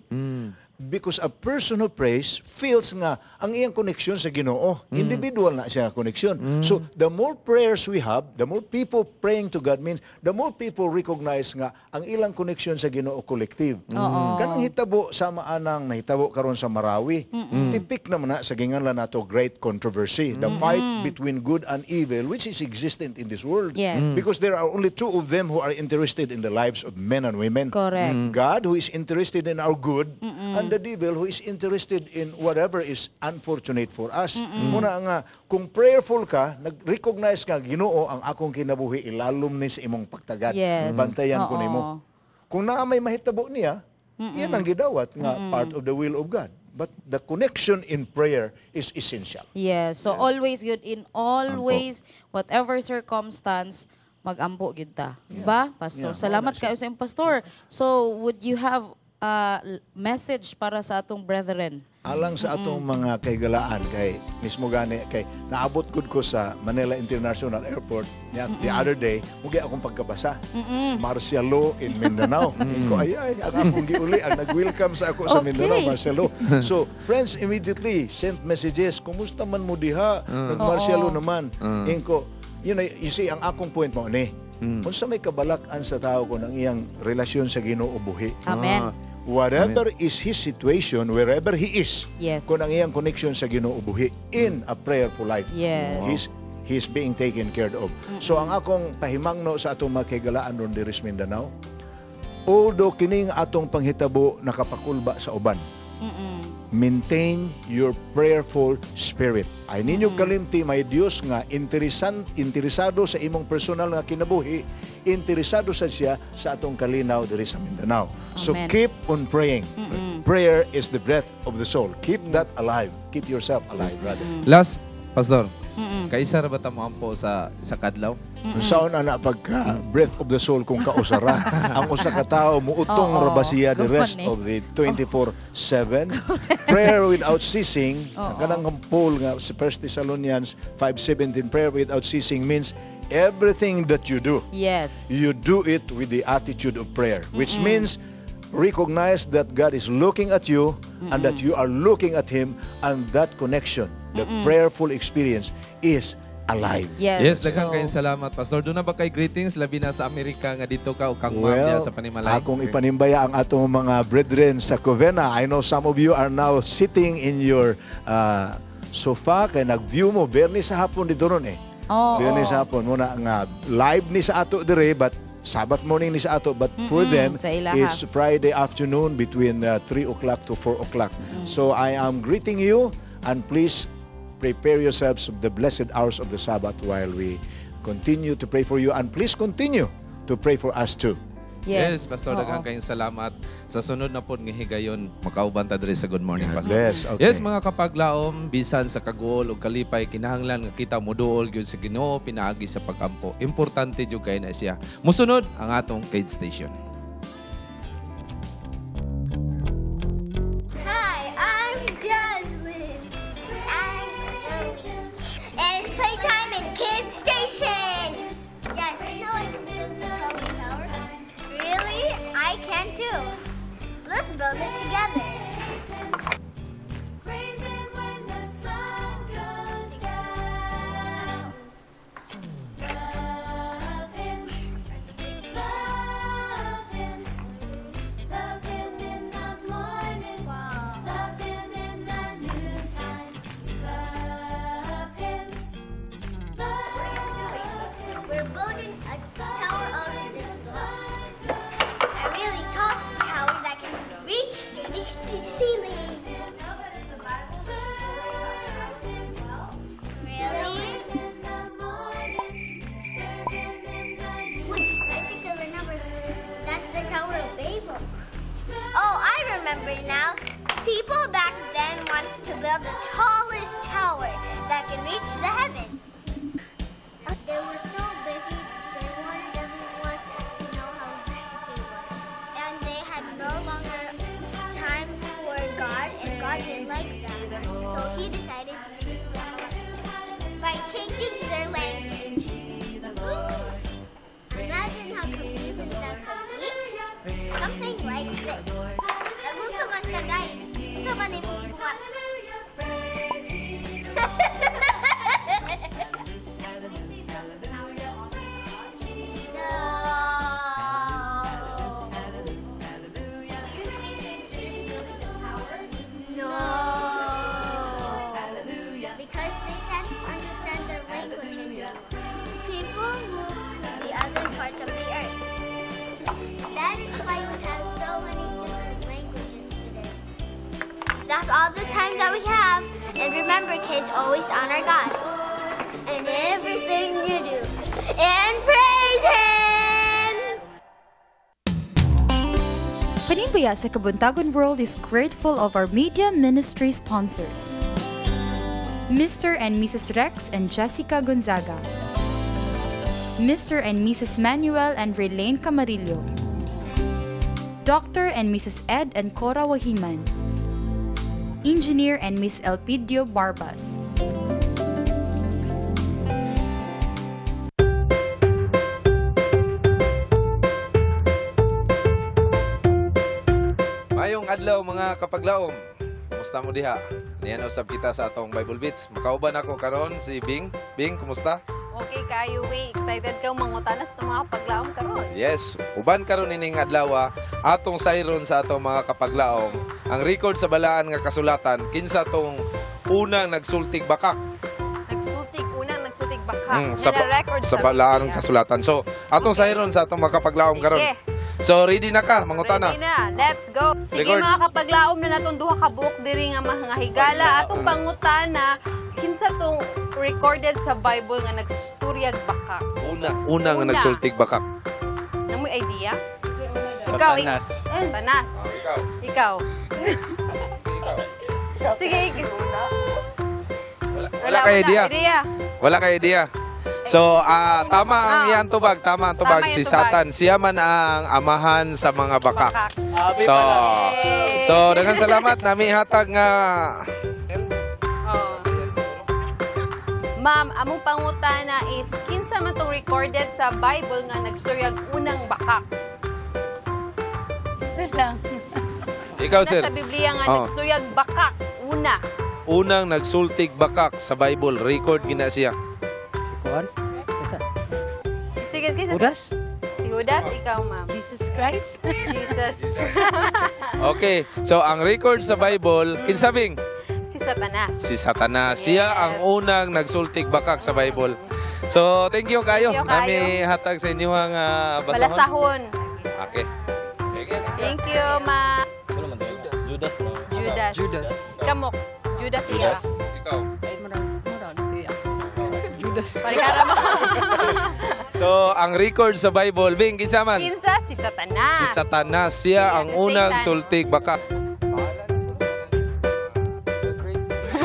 Because a person who prays feels nga ang iyang connection sa Ginoo. Individual na siya connection. So, the more prayers we have, the more people praying to God means the more people recognize nga ang ilang connection sa Ginoo collective. Kanang hitabo sama anang nahitabo karon sa Marawi. Tipik naman na sa ginganlan nato great controversy, the fight between good and evil which is existent in this world. Because there are only two of them who are interested in the lives of men and women. Correct. God, who is interested in our good, and the devil, who is interested in whatever is unfortunate for us. Mao na nga kung prayerful ka, nag-recognize ka, "Ginoo, ang akong kinabuhi ilalom ni sa imong pagtagad. Bantayan ko nimo." Kung naa may mahitabo niya, yan ang gidawat nga part of the will of God. But the connection in prayer is essential. Yes. So always good in always, whatever circumstance, magampo gyud ta. Ba, Pastor? Yeah, Salamat mao na kayo sa imong pastor. So would you have a message para sa atong brethren? Alang sa atong mga kaigalaan, kay mismo gani kay naabot gud ko sa Manila International Airport niya, the other day, mugi akong pagkabasa. Martial law in Mindanao. Ko ay ay ang akong giuli ang nag-welcome sa ako sa Mindanao, martial law. So friends immediately sent messages, "Kumusta man mo diha? Nag-martial law naman." Inko, you see, ang akong point mao ni. Unsa may kabalak-an sa tao kung ang iyang relasyon sa Ginoo buhi? Amen. Whatever is his situation, wherever he is, kung ang iyang connection sa Ginoo buhi in a prayerful life, he's being taken care of. So ang akong pahimangno sa atong mga kahigalaan ron diri sa Mindanao, although kining atong panghitabo nakapakulba sa uban, maintain your prayerful spirit. Ay ninyo kalimti, may Dios nga interesado sa imong personal nga kinabuhi, interesado sa siya sa atong kalinaw diri sa Mindanao. So Amen. Keep on praying. Prayer is the breath of the soul. Keep that alive. Keep yourself alive, brother. Last, Pastor. Kaisa ra ba ta moampo sa kadlaw? Unsaon ana pagka breath of the soul kung kausara? Ang usa ka tawo muutong ra ba siya the rest Gani. Of the 24/7? Prayer without ceasing, kanang ang Paul nga sa 1 Thessalonians 5:17, prayer without ceasing means everything that you do, you do it with the attitude of prayer, which means recognize that God is looking at you and that you are looking at Him, and that connection, the prayerful experience, is alive. Yes, daghang kayong salamat, Pastor. Duna ba kay greetings labi na sa Amerika nga dito ka o kang ma'am Well, diya sa panimalay? Akong ipanimbaya ang atong mga brethren sa Covena. I know some of you are now sitting in your sofa kay nag-view mo. Biyernes sa hapon dito ron eh. Biyernes sa hapon. Mao na nga live ni sa ato dire, but Sabbath morning ni sa ato, but for them Sa ilaha. it's Friday afternoon between 3 o'clock to 4 o'clock. So I am greeting you, and please prepare yourselves of the blessed hours of the Sabbath while we continue to pray for you, and please continue to pray for us too. Yes, Pastor, daghang kayong salamat. Sa sunod na pod nga higayon, makauban ta diri sa Good Morning, Pastor. Bless. Okay. Yes, mga kapaglaom, bisan sa kaguol ug kalipay, kinahanglan nga kita moduol gyud sa Ginoo pinaagi sa pagampo. Importante jud kay na siya. Musunod ang atong Kids Station. Hi, I'm Jaslyn. I'm Wilson. And it's playtime in Kids Station. Yes, you know I can build the tallest tower. Really? I can too. Let's build it together. Praise Him when the sun goes down. Love Him, love Him, love Him in the morning. Love Him in the noontime. Love Him, love Him. We're building a tower out of this block. A really tall tower that can reach the ceiling. Really? Wait, I think I remember. That's the Tower of Babel. Oh, I remember now. People back then wanted to build the tallest tower that can reach the heaven. They were so busy, they wanted everyone to know how great they were. And they had no longer time God didn't like that, so he decided to teach them a lesson by changing their language. Imagine how confusing that could be. Something like this. Nagunta man ka, guys. Unsa man imong gibuhat? No. Because they can't understand their language anymore. People moved to the other parts of the earth. That is why we have so many different languages today. That's all the time that we have. And remember, kids, always honor God in everything you do. And praise Him! Panimbaya sa Kabuntagon World is grateful of our media ministry sponsors. Mr. and Mrs. Rex and Jessica Gonzaga. Mr. and Mrs. Manuel and Relaine Camarillo. Dr. and Mrs. Ed and Cora Wahiman. Engineer and Miss Elpidio Barbas. Mayong adlaw mga kapaglaom. Kumusta mo diha? Niyan usab kita sa atong Bible Beats. Makauban ako karon si Bing. Bing, kumusta? Okay kayo, we excited kang mangutana sa mga paglaom karon. Yes, uban karon ining adlaw atong sayron sa atong mga kapaglaom. Ang record sa balaan nga kasulatan kinsa tong unang nagsultig bakak. Nagsultig, unang nagsultig bakak. Sa, sa balaan kasulatan. So, atong sayron sa atong mga kapaglaom karon. So, ready na ka, mangutana. Ready na. Let's go. Sige Record. mga kapaglaom na natong duha ka buok diri nga mga higala atong pangutana kinsa tong recorded sa Bible nga nagsturyag bakak. Una nga nagsultig bakak. Namoy idea? Satanas. Ikaw, Satanas. Ikaw. Ikaw. Sige, ikaw. Wala kay idea. Wala kay idea. So, tama ang iyang tubag, tama ang tubag. Tama Si yung tubag. Satan, siya man ang amahan sa mga bakak. So, daghang salamat nami hatag nga Oh. Ma'am, among pangutana is kinsa man tong recorded sa Bible nga nagsuryag unang bakak? Isa lang. Ikaw, sir. Nasa Biblia nga Oh. nagsuryag bakak una. Unang nagsultig bakak sa Bible, record gina siya. Kuan? Sige, sige. Judas? Si Judas, ikaw, ma'am. Jesus Christ? Jesus. Okay, so ang record sa Bible, kinsa Bing? Si Satanas. Si Satanas. Siya ang unang nagsultig bakak sa Bible. So, thank you kayo. Thank you kayo. Nami hatag sa inyo ang basahon. Balasahon. Okay. Sige. Thank you, ma'am. Judas mo. Judas. Judas. Kamok. Judas iya. Judas. Ikaw. Judas. Parikara mo. So, ang record sa Bible, Bing, kinsa man? Kinsa? Si Satanas. Si Satanas. Siya ang si unang Satan. sultig bakak.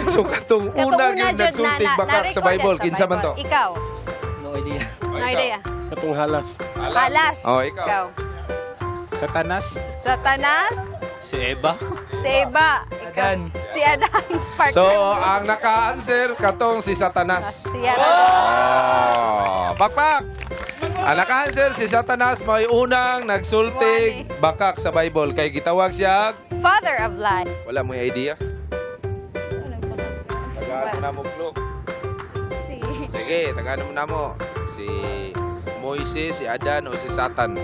So, katong una yung jud nagsultig bakak sa na-recorded Bible, sa kinsa man to? Bible. Ikaw. No idea. No idea. Katong halas. Halas. Oh, ikaw. Ikaw. Satanas. Satanas. Si Eva. Si Eva. Ikaw. Adan. Si Adan. Partner. So, ang naka-answer, katong si Satanas. Si Adan. Oh, pakpak! Ang naka-answer, si Satanas, may unang nagsultig bakak sa Bible. Kay gitawag siya, Father of lies. wala mo idea? Tagaan mo na mo, clue. Sige. Sige, tagaan mo na mo. Si Moises, si Adan, o si Satan?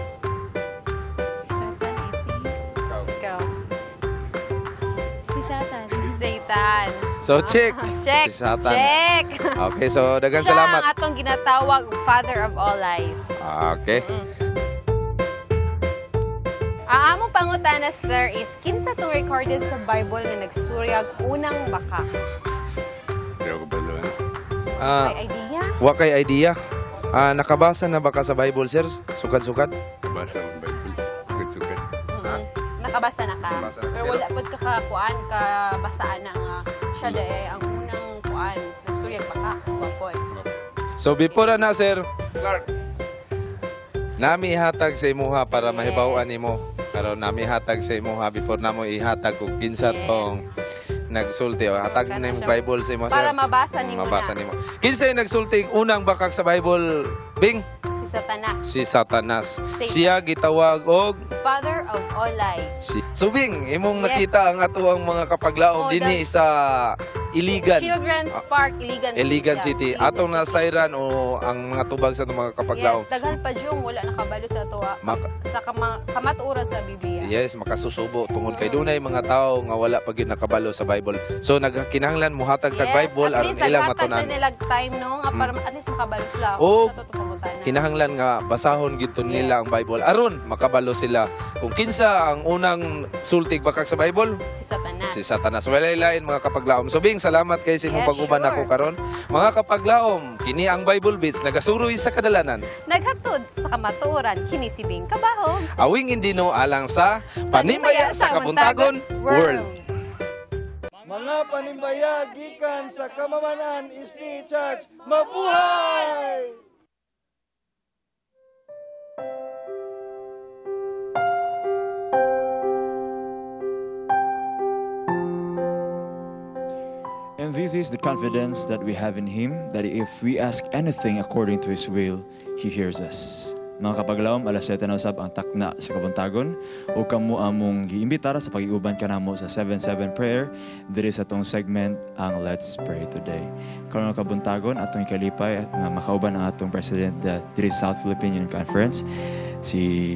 Satan, I think. Ikaw. Ikaw. Si Satan. Satan. So, check. Check. Si Satan. Check. Okay, so daghang Siya salamat. ang atong ginatawag Father of all lies. Okay. Ang among pangutana, sir, is kinsa tong recorded sa Bible nga nagsturyag unang bakak? Hindi ako balo. May idea? Wa kay idea. Nakabasa na ba ka sa Bible, sir? Sukad-sukad? Nakabasa ang Bible. Sukad-sukad. Nakabasa na ka. Nakabasa na. Pero wala pod ka kakuan, kabasaan na nga siya dae ang unang kuan, nagsturyag bakak. Wa pod. So before na, sir, Clark, nami ihatag sa imuha para mahibaw-an nimo. Karon nami hatag sa imuha before namo ihatag kung kinsa tong Nagsulti. O, hatag mo na yung Bible sa imo, sir. Para mabasa nimo Mabasa na. Nimo. Kinsay nagsulti unang bakak sa Bible, Bing? Si Satanas. Si Satanas. Satan. Siya gitawag og Father of all lies. Si So Bing, imong Yes. nakita ang atuang mga kapaglaom Oh, dinhi sa Iligan. Children's Park, Iligan City. Iligan City. Atong nasayran o ang mga tubag sa atong mga kapaglaom. Yes, daghan pa jung wala nakabalo sa tuwa sa kamatuoran sa Biblia. Yes, makasusubo tungod kay dunay mga tao nga wala pa gyud nakabalo sa Bible. So nagkinahanglan mohatag tag Bible at aron least ilang naghatag matunan. sila nilag time no nga para at least makabalo sila O, sa totoo pangutana. kinahanglan nga basahon gid to nila ang Bible aron makabalo sila kung kinsa ang unang sultig bakak sa Bible. Si Satanas. Si Satanas. Walay lain, mga kapaglaom. So Bing, salamat kay sa imong pag-uban ako karon. Mga kapaglaom, kini ang Bible Beats nagasuroy sa kadalanan. Naghatod sa kamatuoran kini si Bing Kabahog. Awing Indino alang sa Panimbaya sa Kabuntagon World. Mga panimbaya gikan sa Kamamanan SDA Church, mabuhay! And this is the confidence that we have in Him, that if we ask anything according to His will, He hears us. Mga kapaglaom, alas 7 na usab ang takna sa kabuntagon o kamo among giimbitar sa pag-iuban kanamo sa 7-7 prayer diri sa atong segment ang Let's Pray Today. Karon nga kabuntagon atong ikalipay nga makauban ang atong president diri sa South Philippine Union Conference, si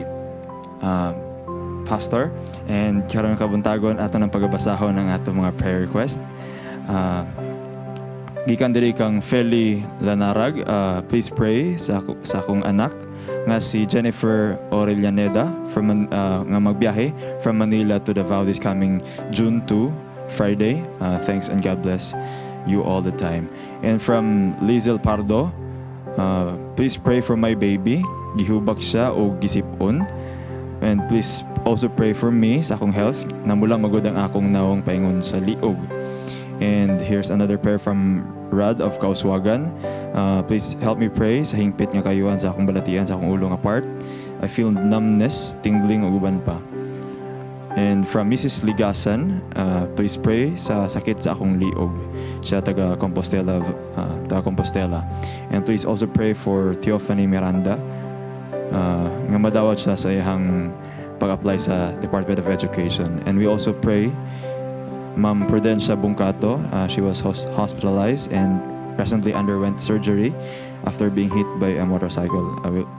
Pastor, and karon nga kabuntagon ato ng pagabasahon ang atong mga prayer request. Gikan diri kang Feli Lanarag, please pray sa akong anak nga si Jennifer Aurelianeda from nga magbiyahe from Manila to Davao this coming June 2, Friday. Thanks and God bless you all the time. And from Lizel Pardo, please pray for my baby. Gihubak siya o gisipon. And please also pray for me sa akong health. Namula magud ang akong naong paingon sa liog. And here's another prayer from Rad of Kauswagan. Please help me pray sa hingpit nga kayuan sa akong balatian sa akong ulo nga part. I feel numbness, tingling ug uban pa. And from Mrs. Ligasan, please pray sa sakit sa akong liog. Siya taga Compostela, taga Compostela. And please also pray for Theophany Miranda, nga madawat siya sa iyang pag-apply sa Department of Education. And we also pray Ma'am Prudencia Buncato. She was hospitalized and recently underwent surgery after being hit by a motorcycle.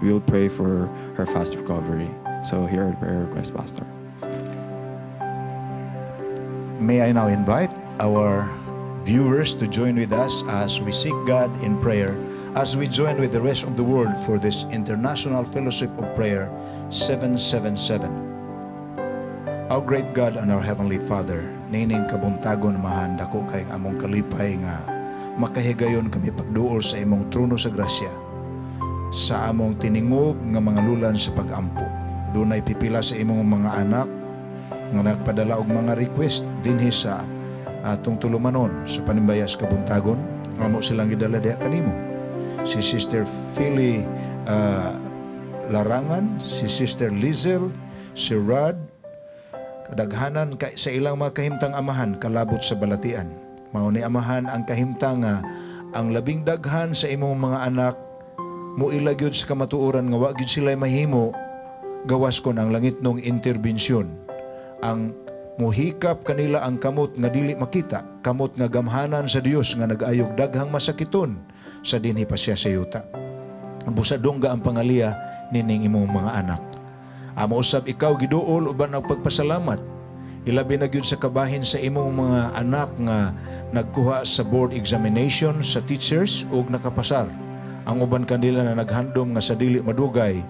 We'll pray for her fast recovery. So here are the prayer requests, Pastor. May I now invite our viewers to join with us as we seek God in prayer, as we join with the rest of the world for this International Fellowship of Prayer 777. Our great God and our Heavenly Father, nining kabuntagon mahan dako kay among kalipay nga makahigayon kami pagduol sa imong trono sa grasya, sa among tiningob nga mga lulan sa pagampo. Dunay pipila sa imong mga anak nga nagpadala og mga request dinhi sa atong tulumanon sa Panimbayas Kabuntagon, amo silang gidala diha kanimo. Si Sister Philly Larangan, si Sister Lizel, si Rod, kadaghanan sa ilang mga kahimtang amahan kalabot sa balatian. Mao ni amahan ang kahimtang nga ang labing daghan sa imong mga anak muila gyud sa kamatuoran nga wa gyud sila mahimo gawas kon ang langitnong interbensyon. Ang muhikap kanila ang kamot nga dili makita, kamot nga gamhanan sa Dios nga nag-ayog daghang masakiton sa dinhi pa siya sa yuta. Busa dongga ang pangaliya nining imong mga anak. Amo usab ikaw giduol uban ang pagpasalamat. Ilabi na gyud sa kabahin sa imong mga anak nga nagkuha sa board examination sa teachers ug nakapasar. Ang uban kanila na naghandom nga sa dili madugay,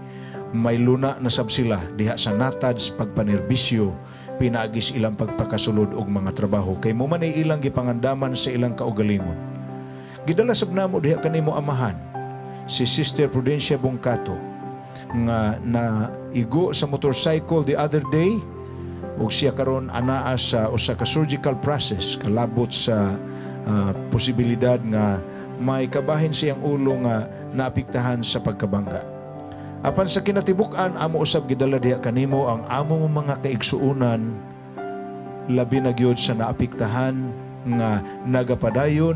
may luna na sab sila diha sa natads pagpanerbisyo, pinaagis ilang pagpakasulod og mga trabaho kay mo man ay ilang gipangandaman sa ilang kaugalingon. Gidala sab namo diha kanimo amahan si Sister Prudencia Bungkato nga naigo sa motorcycle the other day ug siya karon anaa sa usa ka surgical process kalabot sa posibilidad nga may kabahin siyang ulo nga naapektahan sa pagkabangga. Apan sa kinatibuk-an, amo usab gidala diha kanimo ang among mga kaigsuonan Labi na gyud sa naapektahan nga nagapadayon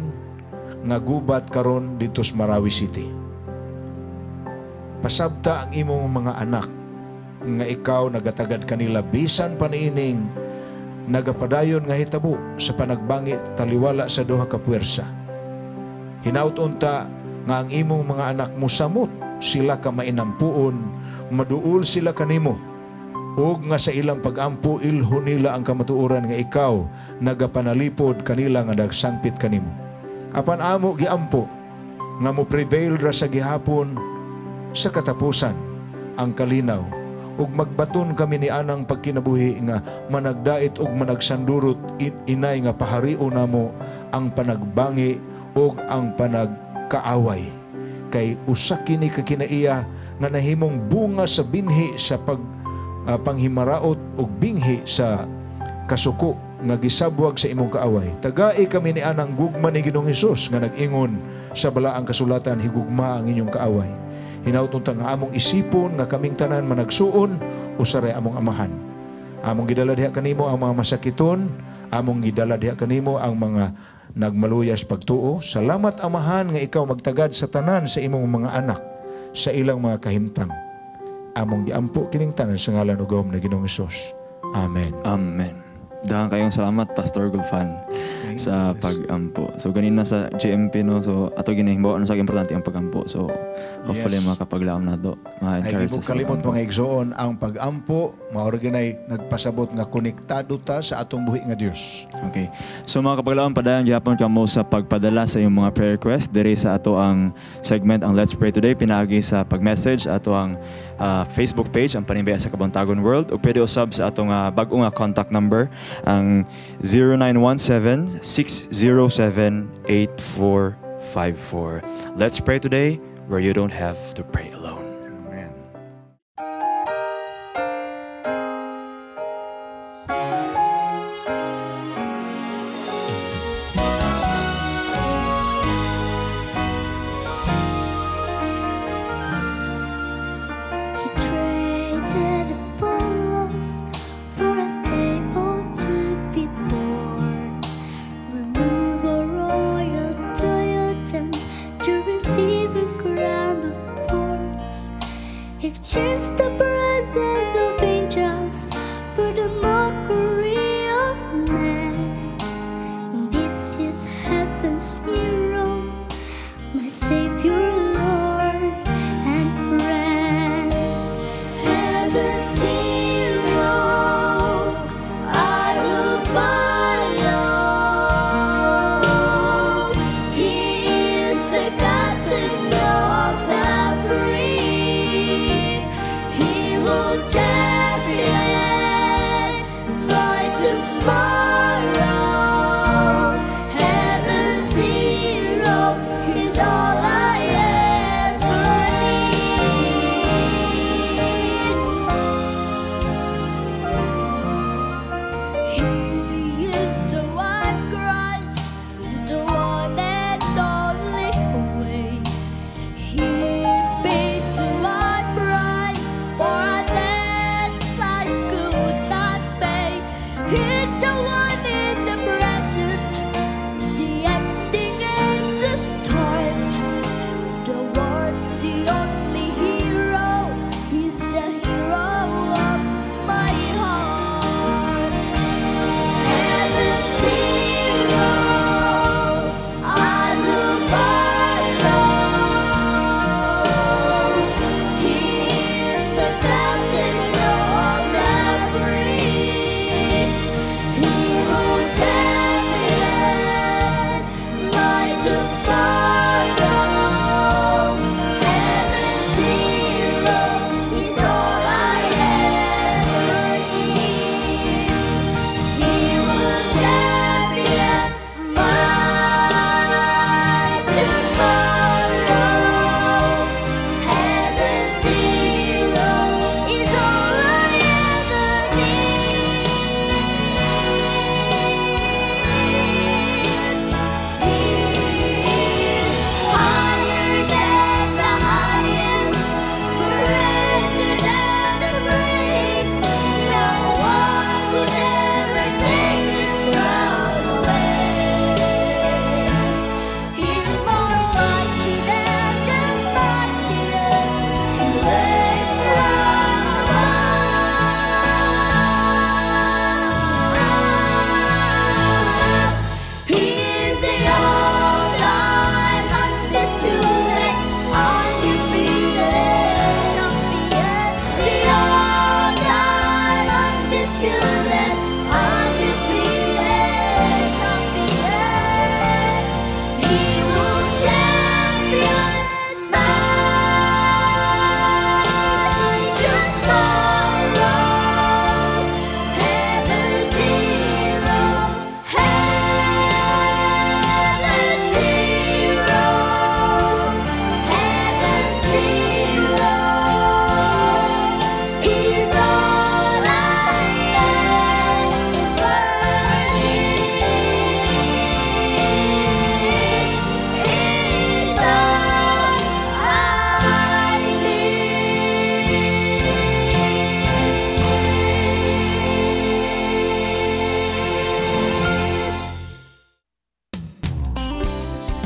nga gubat karon didto sa Marawi City. Pasabta ang imong mga anak nga ikaw nagatagad kanila bisan pa niining nagapadayon nga hitabo sa panagbangi taliwala sa duha ka puwersa. Hinaut unta nga ang imong mga anak mosamot sila ka mainampuon, maduol sila kanimo, ug nga sa ilang pagampo ilho nila ang kamatuoran nga ikaw nagapanalipod kanila nga nagsangpit kanimo. Apan amo giampo nga mo prevail ra sa gihapon sa katapusan ang kalinaw, ug magbaton kami ni anang pagkinabuhi nga managdait ug managsandurot inay nga pahario namo ang panagbangi ug ang panagkaaway. Kay usa kini ka kinaiya nga nahimong bunga sa binhi sa panghimaraot ug binghi sa kasuko nga gisabwag sa imong kaaway. Tagai kami ni anang gugma ni Ginoong Hesus nga nag-ingon sa balaang kasulatan, higugma ang inyong kaaway. Hinaut unta nga among isipon nga kaming tanan managsuon usaray among amahan. Among gidala diha kanimo ang mga masakiton, among gidala diha kanimo ang mga nagmaluyas pagtuo. Salamat Amahan nga ikaw magtagad sa tanan sa imong mga anak sa ilang mga kahimtang. Among giampo kining tanan sa ngalan ug gahom ni Ginoong Hesus. Amen. Amen. Daghang kayong salamat, Pastor Gulfan, sa pag-ampo. So ganina sa GMP, no, so ato ginahimbawaan sa importante ang pag-ampo. So hopefully makapaglaom na do. Ay Ma-encourage di mo sa kalimot pag-ampo. mga igsoon ang pag-ampo mao ra ginay nagpasabot nga konektado ta sa atong buhi nga Dios. Okay. So mga kapaglaom, padayon gihapon kamo sa pagpadala sa inyong mga prayer request diri sa ato ang segment ang Let's Pray Today, pinaagi sa pag-message ato ang Facebook page ang Panimbaya sa Kabuntagon World, ug pwede usab sa atong bag-o nga contact number ang 0917-607-8454. Let's pray today where you don't have to pray alone. Amen. He traded Apollos for a stable to be born. Remove a royal diadem to receive a crown of thorns.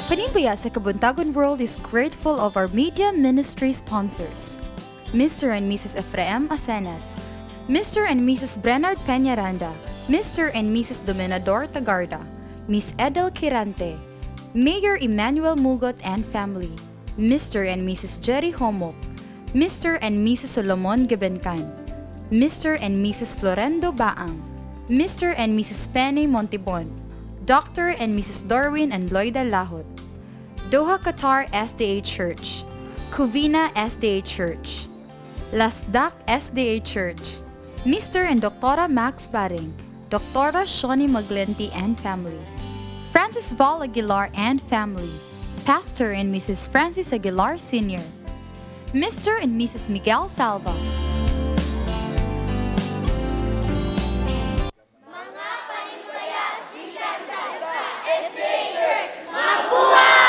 Panimbaya sa Kabuntagon World is grateful of our media ministry sponsors: Mr. and Mrs. Ephraim Asenas, Mr. and Mrs. Bernard Peñaranda, Mr. and Mrs. Dominador Tagarda, Miss Edel Quirante, Mayor Emmanuel Mugot and family, Mr. and Mrs. Jerry Homok, Mr. and Mrs. Solomon Gebencan, Mr. and Mrs. Florendo Baang, Mr. and Mrs. Penny Montibon, Dr. and Mrs. Darwin and Loida Lahot, Doha Qatar SDA Church, Covina SDA Church, Lasdak SDA Church, Mr. and Dr. Max Baring, Dr. Shawnee Maglenti and family, Francis Val Aguilar and family, Pastor and Mrs. Francis Aguilar Sr., Mr. and Mrs. Miguel Salva. Mabuhay!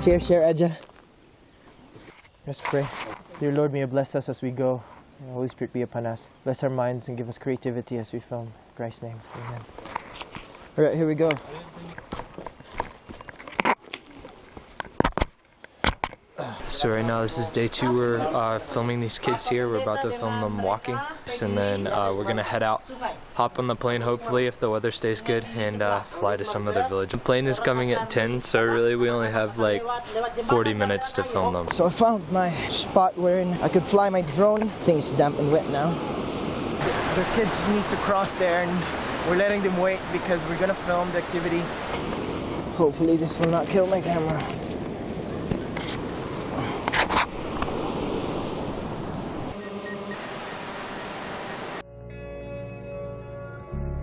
Share, share, Edja. Let's pray. Dear Lord, may you bless us as we go. May the Holy Spirit be upon us. Bless our minds and give us creativity as we film. In Christ's name, amen. All right, here we go. So right now this is day 2. We're filming these kids here. We're about to film them walking, and then we're gonna head out, hop on the plane hopefully if the weather stays good, and fly to some other village. The plane is coming at 10, so really we only have like 40 minutes to film them. So I found my spot wherein I could fly my drone. Thing's damp and wet now. The kids need to cross there, and we're letting them wait because we're gonna film the activity. Hopefully this will not kill my camera.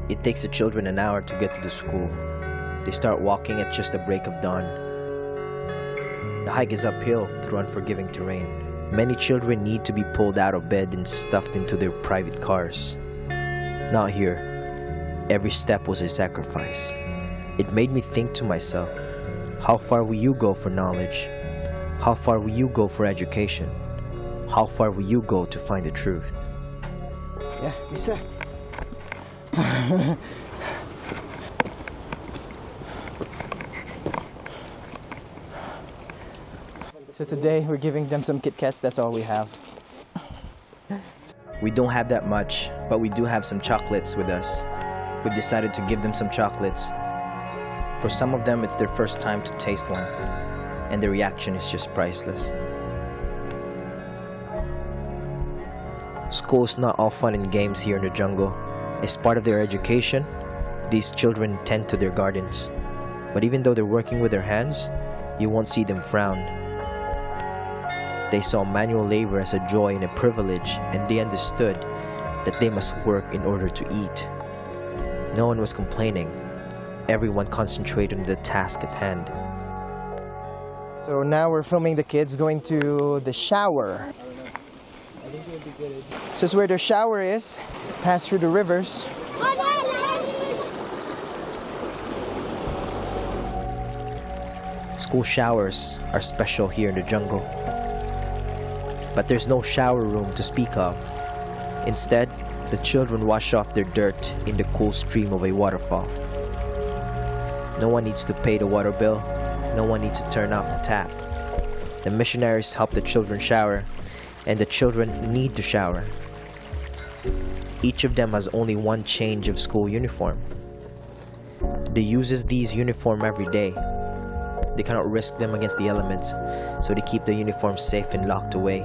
It takes the children an hour to get to the school. They start walking at just the break of dawn. The hike is uphill through unforgiving terrain. Many children need to be pulled out of bed and stuffed into their private cars. Not here. Every step was a sacrifice. It made me think to myself, how far will you go for knowledge? How far will you go for education? How far will you go to find the truth? Yeah, Lisa. So today we're giving them some Kit Kats, that's all we have. We don't have that much, but we do have some chocolates with us. We've decided to give them some chocolates. For some of them, it's their first time to taste one, and the reaction is just priceless. School's not all fun and games here in the jungle. As part of their education, these children tend to their gardens. But even though they're working with their hands, you won't see them frown. They saw manual labor as a joy and a privilege, and they understood that they must work in order to eat. No one was complaining. Everyone concentrated on the task at hand. So now we're filming the kids going to the shower. This is where their shower is. Pass through the rivers. School showers are special here in the jungle. But there's no shower room to speak of. Instead, the children wash off their dirt in the cool stream of a waterfall. No one needs to pay the water bill. No one needs to turn off the tap. The missionaries help the children shower, and the children need to shower. Each of them has only one change of school uniform. They uses these uniform every day. They cannot risk them against the elements, so they keep the uniform safe and locked away.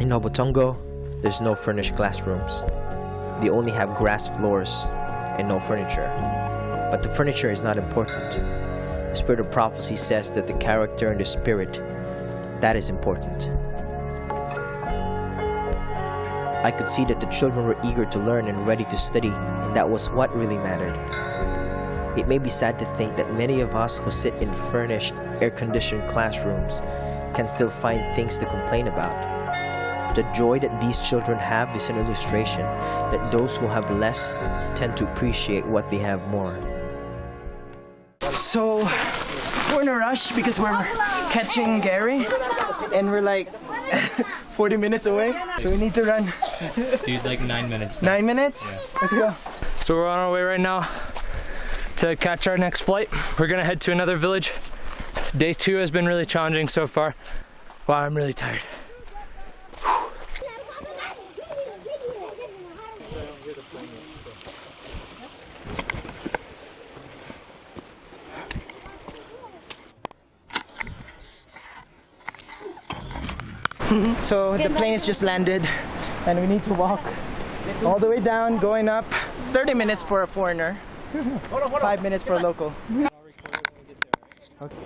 In Hobotongo, there's no furnished classrooms. They only have grass floors and no furniture. But the furniture is not important. The spirit of prophecy says that the character and the spirit, that is important. I could see that the children were eager to learn and ready to study, and that was what really mattered. It may be sad to think that many of us who sit in furnished, air-conditioned classrooms can still find things to complain about. The joy that these children have is an illustration that those who have less tend to appreciate what they have more. So we're in a rush because we're catching Gary and we're like 40 minutes away. So we need to run. Dude, like 9 minutes now. 9 minutes? Yeah. Let's go. So we're on our way right now to catch our next flight. We're gonna head to another village. Day 2 has been really challenging so far. Wow, I'm really tired. So the plane has just landed and we need to walk all the way down, going up. 30 minutes for a foreigner, 5 minutes for a local. Okay.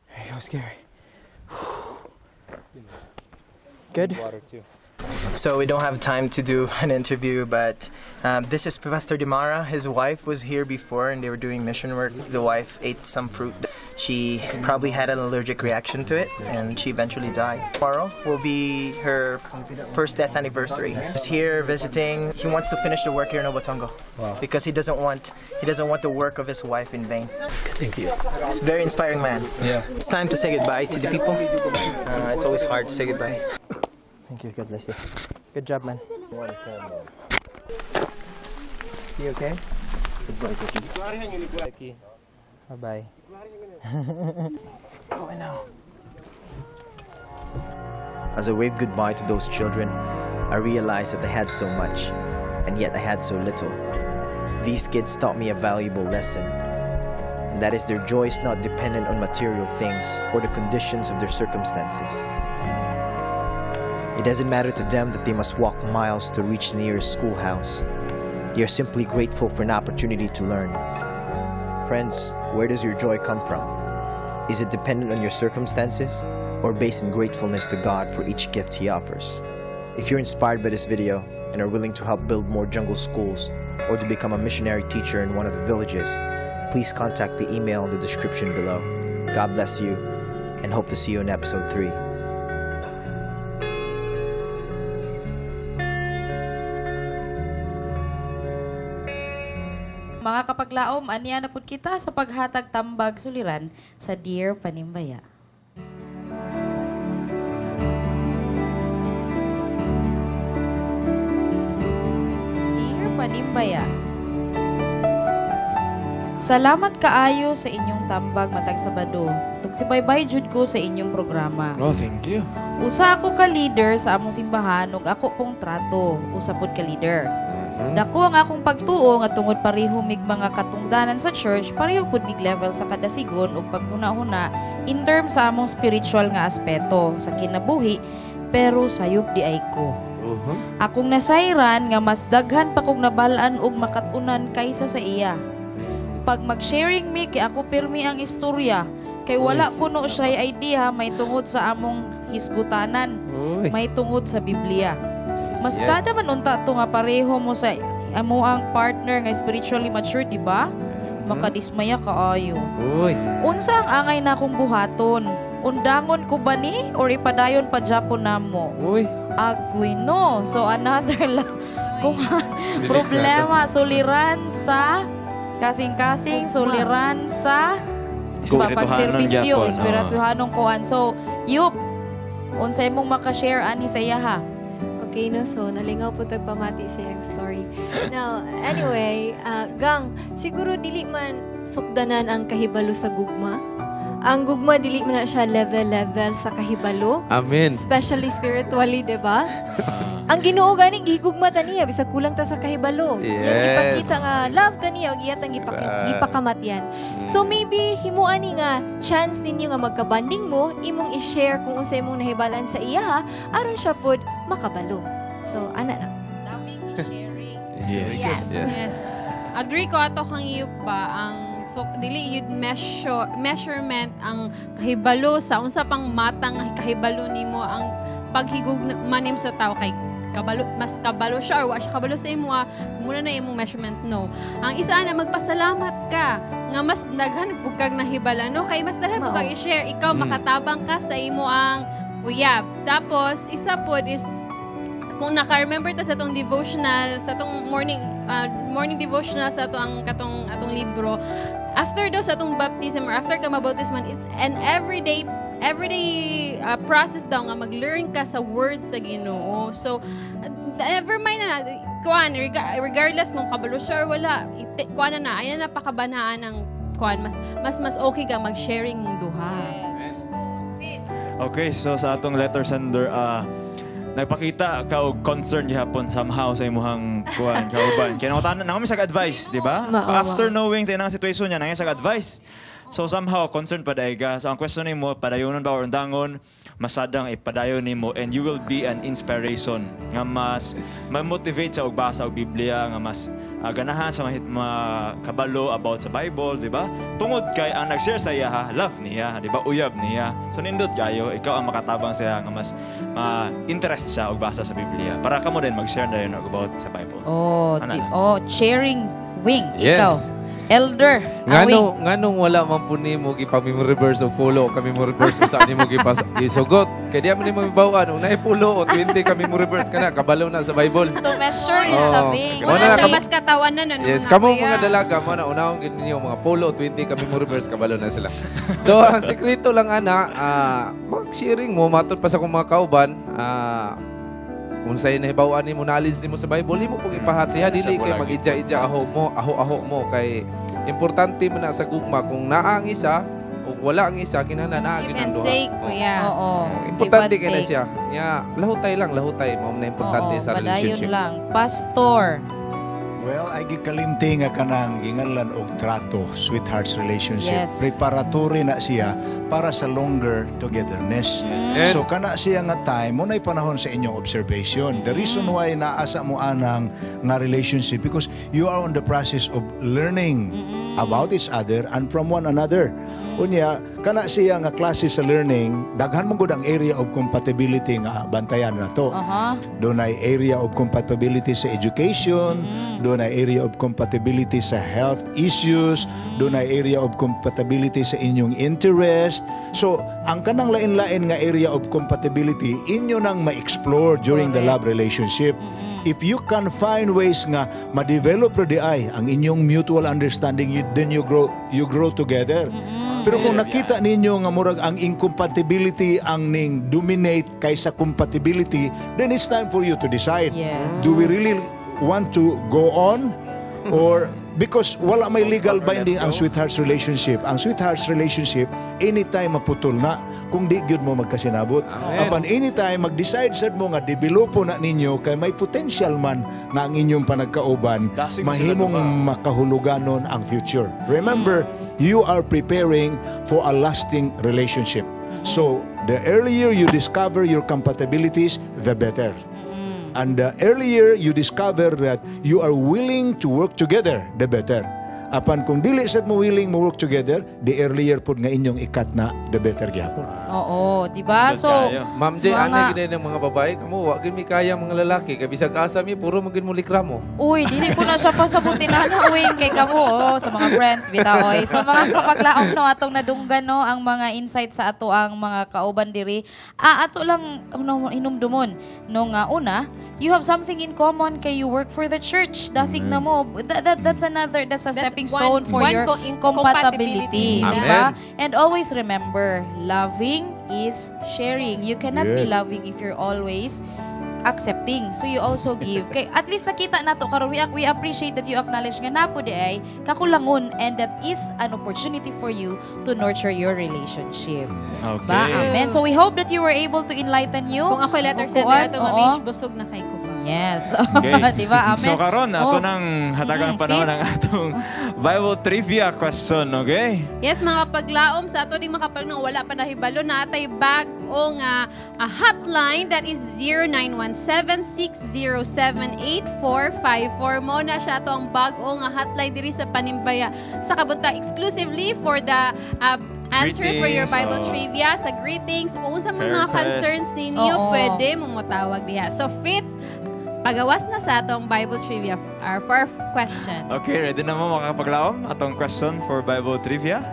There you go, scary. Good? Water too. So we don't have time to do an interview, but this is Pastor Dimara. His wife was here before and they were doing mission work. The wife ate some fruit. She probably had an allergic reaction to it and she eventually died. Tomorrow will be her first death anniversary. He's here visiting. He wants to finish the work here in Obotongo. Wow. Because he doesn't want the work of his wife in vain. Thank you. He's a very inspiring man. Yeah. It's time to say goodbye to the people. It's always hard to say goodbye. Thank you. God bless you. Good job, man. You okay? Goodbye, Bye-bye. Going now. As I waved goodbye to those children, I realized that I had so much, and yet I had so little. These kids taught me a valuable lesson, and that is their joy is not dependent on material things or the conditions of their circumstances. It doesn't matter to them that they must walk miles to reach the nearest schoolhouse. They are simply grateful for an opportunity to learn. Friends, where does your joy come from? Is it dependent on your circumstances or based in gratefulness to God for each gift He offers? If you're inspired by this video and are willing to help build more jungle schools or to become a missionary teacher in one of the villages, please contact the email in the description below. God bless you and hope to see you in episode 3. Mga kapaglaom, aniya na pud kita sa paghatag tambag suliran sa Dear Panimbaya. Dear Panimbaya, salamat kaayo sa inyong tambag matag Sabado. Tugsibaybay jud ko sa inyong programa. Oh, thank you. Usa ako ka leader sa among simbahan ug ako pong trato, usa pud ka leader. Dako ang akong pagtuo nga tungod pareho mig mga katungdanan sa church, pareho pud mig level sa kadasigon ug paghuna-huna in terms sa among spiritual nga aspeto sa kinabuhi, pero sayop di ay ko. Akong nasayran nga mas daghan pa kog nabal-an og makat-unan kaysa sa iya. Pag mag-sharing mi kay ako pirmi ang istorya, kay wala kuno siya'y idea may tungod sa among hisgutanan, may tungod sa Biblia. Mas tsada man unta to nga pareho mo sa amo ang partner nga spiritually mature, di ba? Makadismaya kaayo. Unsa ang angay na akong buhaton? Undangon ko ba ni or ipadayon pa Japon namo? Agoy no. So another kung problema suliran sa kasing-kasing, suliran sa pagservisyo, espirituhanong kuan. So, yup, unsa imong maka-share ani sa iya ha? Okay, no? So, nalingaw po tagpamati sa iyang story. Now, anyway, gang, siguro dili man sukdanan ang kahibalo sa gugma. Ang gugma, dili man na siya level-level sa kahibalo. Amen. Especially spiritually, diba? Ang Ginoo gani gigugma ta niya bisag kulang ta sa kahibalo. Yes. Iyang ipakita nga love ta niya ug iyang gipakamatyan. So maybe himuan ni nga chance ninyo nga magkabanding mo, imong i-share kung unsa imong nahibalan sa iya aron siya pod makabalo. So ana na. Yes. Yes. Yes. Agree ko ato kang iyo pa ang so dili yun measurement ang kahibalo sa unsa pang matang kahibalo nimo ang paghigug manim sa tao kay kabalo, mas kabalo siya or wa siya kabalo sa imo, muna na imong measurement, no. Ang isa na, magpasalamat ka nga mas daghan pud kag nahibala, no, kay mas daghan pud kag i-share, ikaw makatabang ka sa imo ang uyab. Tapos isa pod is kung naka-remember ta sa atong devotional, sa atong morning devotional sa ato ang katong atong libro, after daw sa atong baptism or after ka mabautisman, it's an everyday process daw nga mag-learn ka sa word sa Ginoo. So never mind na kuan, regardless kung kabalo siya or wala, kuan na na ay na napakabanaan ang kuan, mas mas mas okay ka mag-sharing mong duha. Okay, so sa atong letter sender, nagpakita ka og concern gihapon somehow sa imuhang kuan kauban. Kaya nangutana nang sa advice, di ba? Mao, After knowing sa inang situation niya, nangita sa advice. So somehow concerned pa diay ka. So ang question nimo, padayonon ba or undangon? Masadang ipadayon nimo and you will be an inspiration nga mas ma-motivate sa og basa og Biblia, nga mas ganahan sa makabalo about sa Bible, di ba? Tungod kay ang nag-share sa iya ha, love niya, di ba? Uyab niya. So nindot kayo, ikaw ang makatabang siya nga mas ma-interest siya og basa sa Biblia. Para kamo din mag-share na yun about sa Bible. Oh, Ana di, na. Oh, sharing wing. Yes. Ikaw. Elder. Ngano nganong wala man po nimo gipa-memory verse og pulo ka memory verse usa nimo gipas gisugot kay di man nimo mibaw-an ug naay pulo o 20 ka memory verse kana kabalo na sa Bible. So measure yun sa Oh. wing. Mo Wala na siya mas katawan na Yes, kamo mga dalaga mo na unahon gid ninyo mga pulo 20 ka memory verse, kabalo na sila. So ang sekreto lang ana, mag-sharing mo matud pa sa akong mga kauban, unsay nahibaw-an nimo, knowledge nimo sa Bible, imo pong ipahat siya, dili kay mag-idya-idya aho mo, aho-aho mo, kay importante man na sa gugma kung naa ang isa o wala ang isa, kinahanglan naa Give gid ang and duha. take, Oo. kuya. Oo. Importante Give and kay na take. siya. Nya, lahutay lang, lahutay mao na importante Oo, sa padayon relationship. lang. Pastor. Well, ay gikalimti nga kanang ginganlan og trato, sweethearts relationship. Yes. Preparatory na siya para sa longer togetherness. Yes. So kana siya nga time, mo na'y panahon sa inyong observation. The reason why naasa mo anang nga relationship because you are on the process of learning about each other and from one another. Unya, kana siya nga klase sa learning, daghan man gud ang area of compatibility nga bantayan na to. Doon ay area of compatibility sa education, doon ay area of compatibility sa health issues, doon ay area of compatibility sa inyong interest. So, ang kanang lain-lain nga area of compatibility, inyo nang ma-explore during the love relationship. If you can find ways nga ma-develop di ay ang inyong mutual understanding, then you grow together. Pero kung nakita ninyo nga murag ang incompatibility ang ning dominate kaysa compatibility, then it's time for you to decide. Do we really want to go on or, because wala may legal binding ang sweethearts relationship. Ang sweethearts relationship, anytime maputol na kung di gyud mo magkasinabot. Amen. Apan anytime mag-decide sad mo nga developo na ninyo kay may potential man nga ang inyong panagkauban Dasig mo sila, mahimong diba? makahuluganon ang future. Remember, you are preparing for a lasting relationship. So, the earlier you discover your compatibilities, the better. And the earlier you discover that you are willing to work together, the better. Apan kung dili sad mo willing mo work together, the earlier pud nga inyong ikat na, the better gyapon. Oo, di ba? So, Ma'am J, mga- ana gid ng mga babae, kamo wa gid mi kaya mga lalaki kay bisag asa mi puro man gid mo likramo. Uy, dili po na siya pasabutin na wing kay kamo, oh, sa mga friends bitaw oy. Sa mga kapaglaom, no, atong nadunggan, no, ang mga insight sa ato ang mga kauban diri. Ah, ato lang no, hinumdumon no nga una, you have something in common kay you work for the church. Dasig na mo. That's another that's a That's stepping stone for one your compatibility. compatibility, di ba? Amen. And always remember, loving is sharing. You cannot be loving if you're always accepting. So you also give. Kay at least nakita nato karon, we appreciate that you acknowledge nga napo di ay kakulangon and that is an opportunity for you to nurture your relationship. Okay. Ba? Amen. So we hope that you were able to enlighten you. Kung ako letter sender Kuan, ato, oo. mamish, busog na kay ko pa. Yes. Okay. Di ba? Amen. So karon ato Oh. nang hatagan ng panahon Fits. ang atong Bible trivia question, okay? Yes, mga paglaom sa ato ding makapagnong wala pa nahibalo na atay bag-o nga hotline that is 0917-607-8454. Mo na siya ato ang bag-o nga hotline diri sa Panimbaya sa Kabunta exclusively for the answers for your Greetings, Bible oh. trivia, sa greetings, kung unsa man Prayer mga request. concerns ninyo, Oo. pwede mo motawag diha. So Fitz, pagawas na sa atong Bible trivia for our question. Okay, ready na mo makapaglaom atong question for Bible trivia?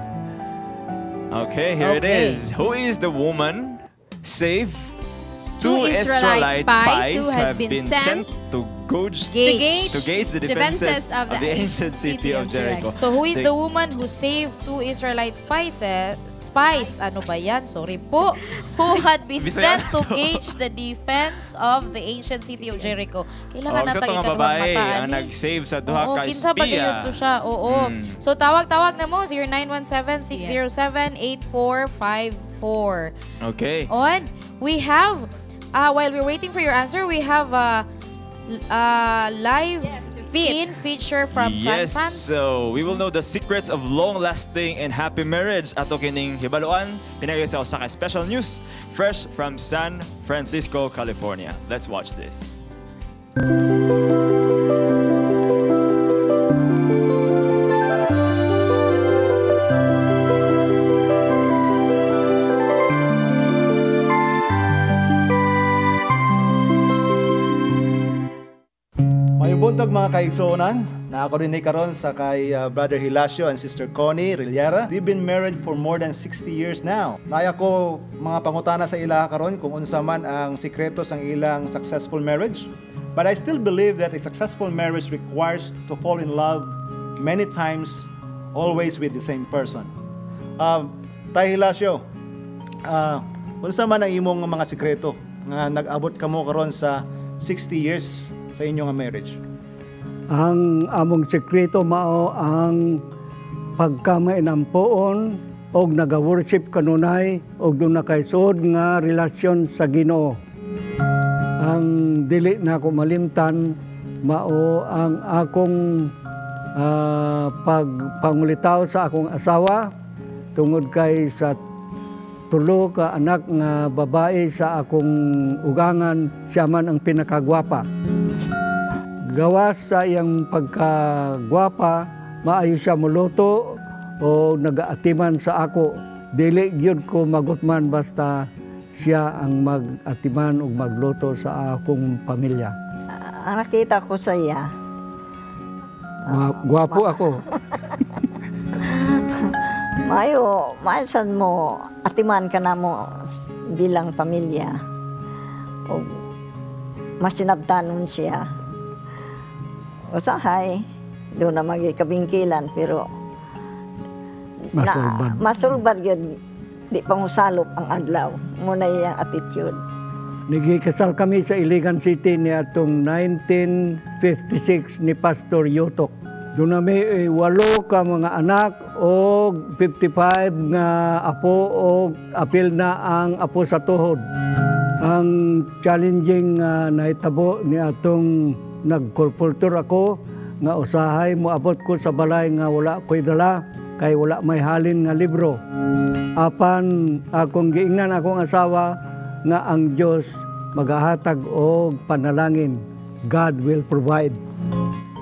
Okay, here it Okay. is. Who is the woman saved Two two Israelite Israelite spies who have been sent to gauge, Gauge. to gauge the defenses of the ancient city of Jericho. So who is the woman who saved two Israelite spies? Spies, ano ba yan? Sorry po. Who had been Bisaya sent to gauge the defense of the ancient city of Jericho. Kailangan Oh, sa natag itong ikaduhang babae mataan ang eh. nag-save sa duha Oo, ka kinsa ba espiya. gayud to siya? Oo. So tawag-tawag na mo 0917-607-8454. Okay. And we have while we're waiting for your answer, we have a live in feature from San Yes, Fran. so we will know the secrets of long-lasting and happy marriage ato kining hibaluan pinagi sa usa ka special news fresh from San Francisco, California. Let's watch this. Maayong buntag mga kaigsuonan, na ako rin karon sa kay Brother Hilacio and Sister Connie Rillera. They've been married for more than 60 years now. Naya ko mga pangutana sa ila karon kung unsa man ang sikreto sang ilang successful marriage. But I still believe that a successful marriage requires to fall in love many times, always with the same person. Tay Hilacio, unsa man ang imong mga sikreto nga nag-abot kamo karon sa 60 years sa inyong marriage? Ang among sekreto mao ang pagkamainampoon og naga-worship kanunay og duna kay suod nga relasyon sa Ginoo. Ang dili nako malimtan mao ang akong pagpangulitaw sa akong asawa tungod kay sa tulo ka anak nga babae sa akong ugangan, siya man ang pinakagwapa. Gawas sa iyang pagkagwapa, maayo siya muluto o nagaatiman sa ako. Dili gyud ko magutman basta siya ang mag-atiman o magluto sa akong pamilya. Ang nakita ko sa iya, Gwapo ako. Mayo, maasan mo, atiman ka na mo bilang pamilya. O masinabtanon siya. Usahay, doon na magikabingkilan, pero Masulbad. Na, masulbad yun, di pa musalop ang adlaw. Muna iyang attitude. Nagikasal kami sa Iligan City ni atong 1956 ni Pastor Yutok. Doon nami 8 ka mga anak o 55 nga apo o apil na ang apo sa tuhod. Ang challenging nga nahitabo ni atong nagkolportor ako nga usahay moabot ko sa balay nga wala ko'y dala kay wala may halin nga libro. Apan akong giingnan akong asawa nga ang Dios magahatag og panalangin. God will provide.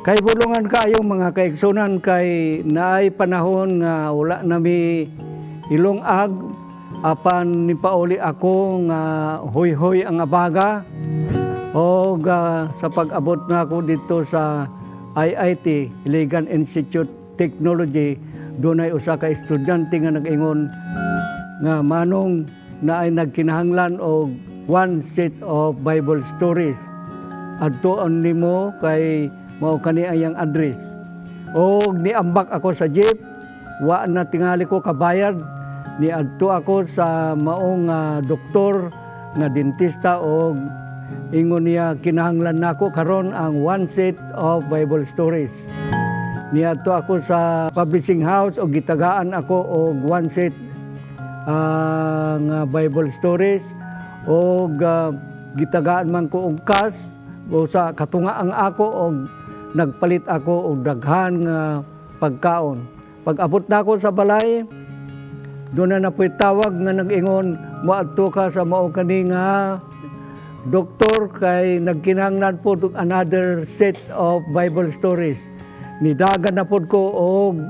Kay bulungan kaayo mga kaigsunan kay naay panahon nga wala nami ilong-ag apan nipauli ako nga huy-huy ang abaga og sa pag-abot na ako dito sa IIT, Iligan Institute Technology, dunay usa ka estudyante nga nag-ingon nga manong naay nagkinahanglan og one set of Bible stories. Adtoon nimo kay mao kani ayang address. Og niambak ako sa jeep, wa na tingali ko kabayad, niadto ako sa maong doktor nga dentista og ingon niya kinahanglan nako karon ang one set of Bible stories. Niadto ako sa publishing house og gitagaan ako og one set nga Bible stories og gitagaan man ko og cash. Usa katunga ang ako og nagpalit ako og daghan nga pagkaon. Pag abot nako sa balay, doon na napoy tawag nga nag-ingon, "Moadto ka sa mao kani nga doktor kay nagkinahanglan po og another set of Bible stories." Nidagan na pod ko og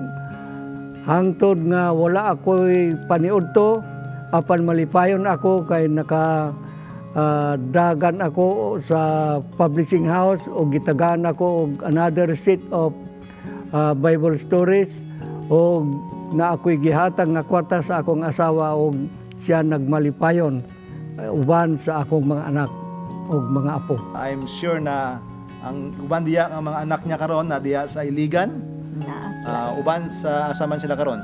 hangtod nga wala ako'y paniudto, apan malipayon ako kay naka dagan ako sa publishing house o gitagaan ako og another set of Bible stories o na ako'y gihatag nga kwarta sa akong asawa og siya nagmalipayon uban sa akong mga anak ug mga apo. I'm sure na ang uban diya nga mga anak niya karon na diya sa Iligan. Uban sa asa man sila karon?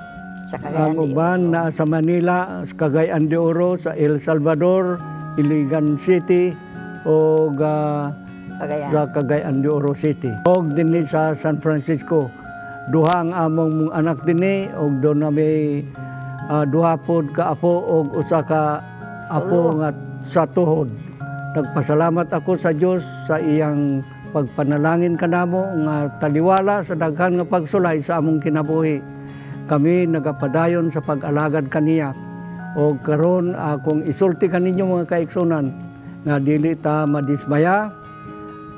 Sa Ang uban na sa Manila, sa Cagayan de Oro, sa El Salvador, Iligan City o Cagayan. Sa Cagayan de Oro City. Og dinhi sa San Francisco. Duha ang among mga anak dinhi og doon na may duha pod ka apo og usa ka apo nga sa tuhod. Nagpasalamat ako sa Dios sa iyang pagpanalangin kanamo nga taliwala sa daghan nga pagsulay sa among kinabuhi. Kami nagapadayon sa pag-alagad kaniya. O karon akong isulti kaninyo, mga kaigsunan, nga dili ta madismaya,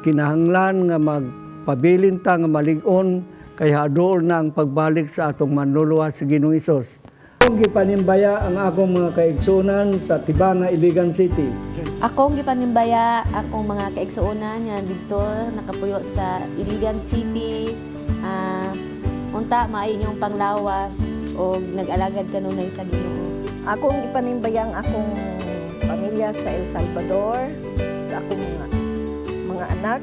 kinahanglan nga magpabilin ta nga malig-on kay haduol na ang pagbalik sa atong manluluwas si Ginoong Hesus. Akong gipanimbaya ang akong mga kaigsunan sa Tibanga, Iligan City. Akong gipanimbaya akong mga kaigsuonan nga didto nakapuyo sa Iligan City. Unta maayo inyong panglawas og nag-alagad kanunay sa Ginoo. Akong ipanimbaya ang akong pamilya sa El Salvador, sa akong mga anak.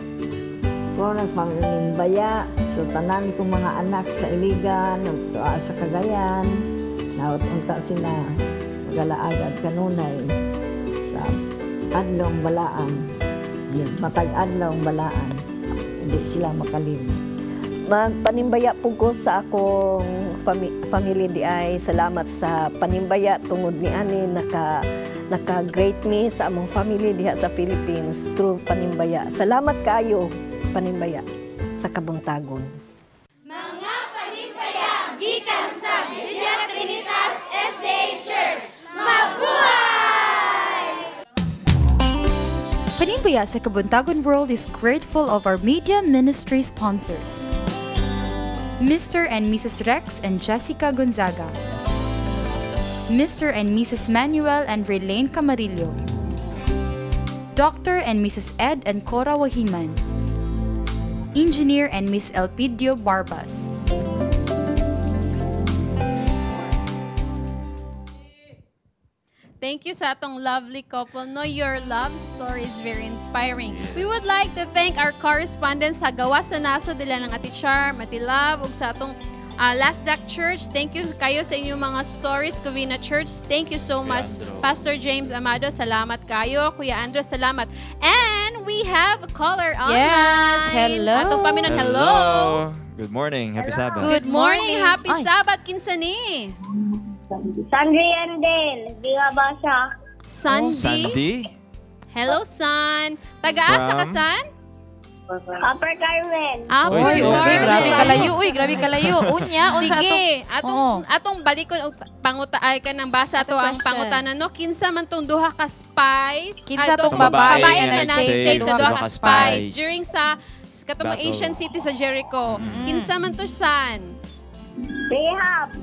Ako nagpanimbaya sa tanan kong mga anak sa Iligan, ug sa Cagayan. Nawat unta sila magalaagad kanunay sa adlong balaan. Matag adlong balaan. Hindi sila makalimot. Magpanimbaya po ko sa akong family di ay salamat sa panimbaya tungod ni ani naka greet me sa among family diha sa Philippines through panimbaya. Salamat kaayo, panimbaya sa kabuntagon. Mga panimbaya gikan sa Villa Trinitas SDA Church. Mabuhay! Panimbaya sa Kabuntagon World is grateful of our media ministry sponsors. Mr. and Mrs. Rex and Jessica Gonzaga. Mr. and Mrs. Manuel and Relaine Camarillo. Dr. and Mrs. Ed and Cora Wahiman. Engineer and Miss Elpidio Barbas. Thank you sa atong lovely couple. No, your love story is very inspiring. We would like to thank our correspondents sa gawas sa nasod nila ng Ate Charm, Ate Love, ug sa atong Last Duck Church. Thank you kayo sa inyong mga stories, Covina Church. Thank you so much, Andrew. Pastor James Amado. Salamat kayo. Kuya Andrew, salamat. And we have a caller online. Yes, hello. Atong paminang hello. Good morning. Happy Sabbath. Good morning. Happy Ay. Sabbath. Kinsa ni? Sandy and Dale, di ba siya? Sandy. Sandy? Hello, San. Taga-asa ka, From? San? Upper Carmen. Upper Uy, sige. Carmen. Grabe kalayo, uy, grabe kalayo. Unya, unsa Sige, atong atong atong balikon og panguta ay kanang basa to ang question. pangutana no, kinsa man tong duha ka spies? Kinsa Ay, tong babae babae nga nga nag-save nag-save sa duha ka ka spies spies during sa katong Battle. Asian city sa Jericho. Kinsa man to, San? Rahab.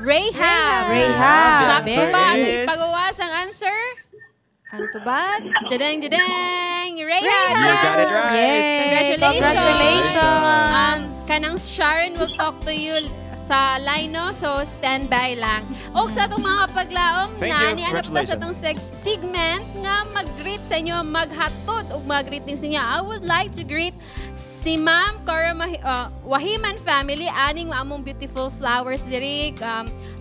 Rahab. Rahab. Sakto ba? Answer Ano is- ipagawas ang answer? Ang tubag. Jadeng, jadeng! Rahab! You got it right. Yay! Congratulations! Congratulations! Kanang Sharon will talk to you sa line, no? So, stand by lang. Og sa atong mga paglaom Thank na you. ni ano pa sa atong Congratulations. segment nga mag-greet sa inyo, maghatod og mag-greetings ninyo. I would like to greet si Ma'am Cora Wahiman family, aning among beautiful flowers diri,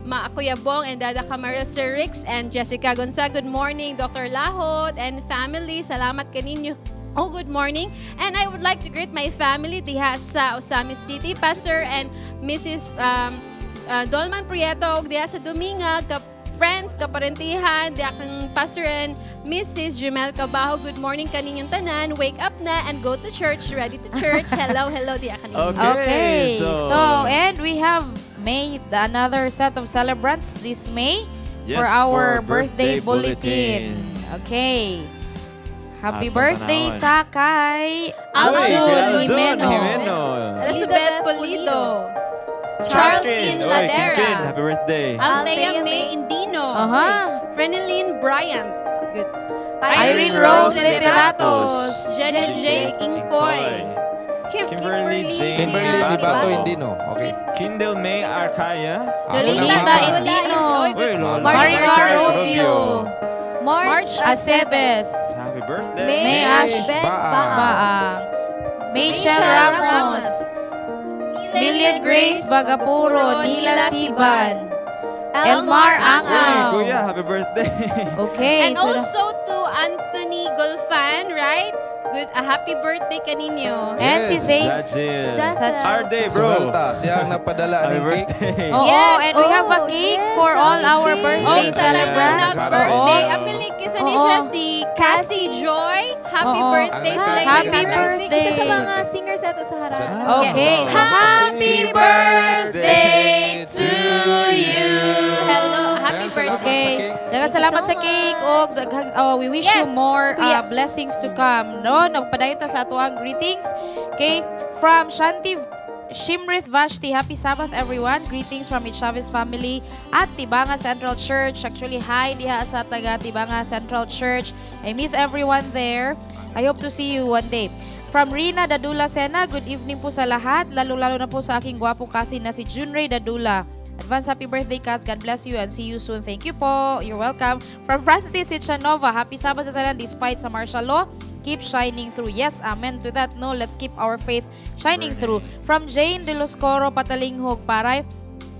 Ma Kuya Bong and Dada Camara, Sir Rix and Jessica Gonzaga. Good morning, Dr. Lahot and family. Salamat kaninyo. Oh, good morning. And I would like to greet my family diha sa Ozamis City, Pastor and Mrs. Dolman Prieto og diha sa Dumingag, friends, kaparentihan, diha kang Pastor and Mrs. Jumel Cabajo. Good morning kaninyong tanan. Wake up na and go to church. Ready to church. Hello, hello diha kaninyo. Okay. So, and we have made another set of celebrants this May Yes, for our for birthday birthday bulletin. Okay. Happy Atong birthday tanawon. sa kay Aljun Aljun Jimeno. Jimeno. Jimeno. Elizabeth Pulido. Charles Kin. Kin Oy, Ladera. Kin, happy birthday. Althea May Indino. Freneline Bryant. Good. Irene Rose Literatos. Jenny J. Incoy. Kimberly Jane Kimberly Libato. Libato Indino. Okay. Kindle May Arcaya. Lolita Indino. Uy, Lola. Maricar Rubio. March Aceves. Happy birthday. May Ash Baang. Baang. Michelle Ramos. Million Grace Bagapuro. Nila Siban. Elmar Uy, Angaw. kuya, happy birthday. Okay. And so also to Anthony Golfan, right? Good, a happy birthday kaninyo. And si Zay. Sajil. Sajil. Arde, bro. Sumelta, siya ang napadala Happy ng cake. birthday. Oo, Yes. and we have a Oh, cake yes, for all lovely our cake. birthday Oh, sa celebrants. nag-birthday. Oo. Apil ni kisa ni Oo. siya si Cassie Joy. Happy Oo. birthday sa Happy Happy birthday. Isa sa mga singers nato sa harap. Okay, so happy birthday to you. Hello, happy Ayan, salamat birthday. Okay. sa cake. Daghang salamat sa cake og oh, we wish you Yes, more Kuya. blessings to come. No, nagpadayon ta sa atoang greetings. Okay, from Shanti Shimrith Vashti, happy Sabbath everyone. Greetings from Chavez family at Tibanga Central Church. Actually, hi diha sa taga Tibanga Central Church. I miss everyone there. I hope to see you one day. From Rina Dadula Sena, good evening po sa lahat. Lalo-lalo na po sa aking gwapo kasi na si Junrey Dadula. Advance happy birthday, Kaz. God bless you and see you soon. Thank you po. You're welcome. From Francis Ichanova, happy Sabbath sa tanan despite sa martial law. Keep shining through. Yes, amen to that. No, let's keep our faith shining through. From Jane De Los Coro, Patalinghog, Paray,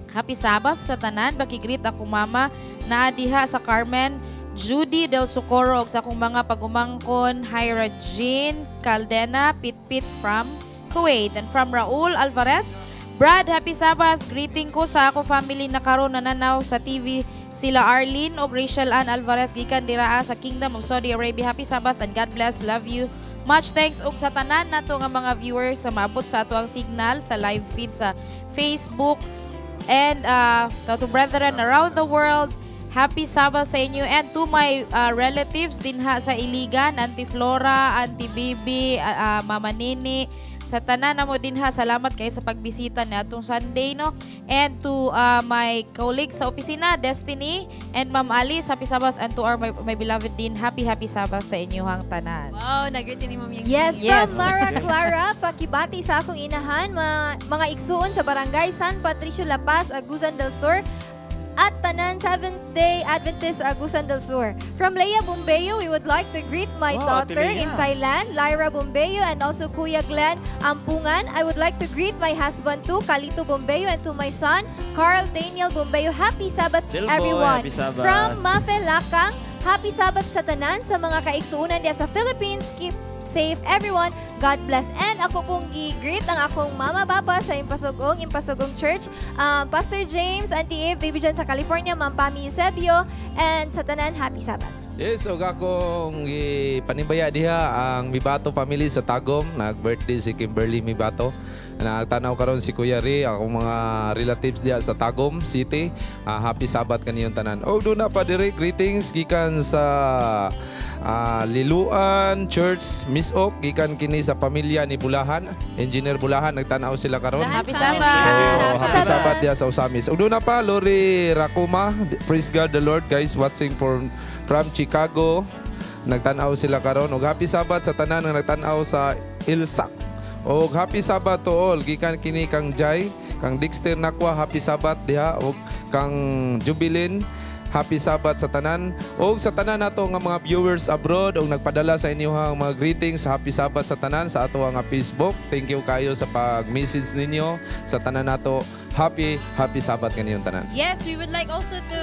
happy Sabbath sa tanan. Paki-greet ako mama naa diha sa Carmen. Judy Del Socorro ug sa akong mga pagumangkon, Hyra Jean Caldena Pitpit from Kuwait. And from Raul Alvarez, Brad, happy Sabbath. Greeting ko sa ako family na karon nananaw sa TV sila Arlene ug Rachel Ann Alvarez gikan diraa sa Kingdom of Saudi Arabia. Happy Sabbath and God bless. Love you. Much thanks og sa tanan nato nga mga viewers sa maabot sa ato ang signal sa live feed sa Facebook and to brethren around the world. Happy Sabbath sa inyo and to my relatives dinha sa Iligan, Auntie Flora, Auntie Bibi, Mama Nini, sa tanan namo dinha, salamat kay sa pagbisita ni atong Sunday, no. And to my colleagues sa opisina, Destiny and Ma'am Alice, happy Sabbath, and to our my beloved Dean, happy happy Sabbath sa inyohang tanan. Wow, nag-greet ni Ma'am Yang. Yes, Yes. from Mara Clara, pakibati sa akong inahan, mga igsuon sa barangay San Patricio La Paz, Agusan del Sur, at tanan Seventh-day Adventist Agusan del Sur. From Leia Bumbeo, we would like to greet my Wow, Ate daughter in Leia. Thailand, Lyra Bumbeo, and also Kuya Glenn Ampungan. I would like to greet my husband too, Kalito Bumbeo, and to my son, Carl Daniel Bumbeo. Happy Sabbath, Del Boy, everyone. happy Sabbath. From Mafe Lakang, happy Sabbath sa tanan sa mga kaigsuunan diya sa Philippines. Keep safe everyone. God bless. And ako pong gi-greet ang akong mama papa sa Impasugong Church. Pastor James, Auntie Eve, baby John sa California, Ma'am Pami Eusebio, and sa tanan, happy Sabbath. Yes, og akong panimbaya diha ang Mibato family sa Tagum. Nag-birthday si Kimberly Mibato. Nagtanaw karon si Kuya Ri, akong mga relatives diha sa Tagum City. Happy Sabbath kaniyong tanan. Og duna pa diri greetings gikan sa Liluan Church Miss Ok, gikan kini sa pamilya ni Bulahan, Engineer Bulahan, nagtanaw sila karon. Happy Sabbath. So, happy Sabbath diha sa Ozamiz. Ug duna pa Lori Rakuma, praise God the Lord guys watching from Chicago. Nagtan-aw sila karon. Ug happy Sabbath sa tanan nga nagtan-aw sa Ilsak. Og happy Sabbath to all gikan kini kang Jai, kang Dexter Nakwa, happy Sabbath diha og kang Jubilin. Happy Sabbath sa tanan. Og sa tanan nato nga mga viewers abroad og nagpadala sa inyong mga greetings, happy Sabbath sa tanan sa ato nga Facebook. Thank you kayo sa pag-message ninyo sa tanan nato. Happy happy Sabbath kaniyong tanan. Yes, we would like also to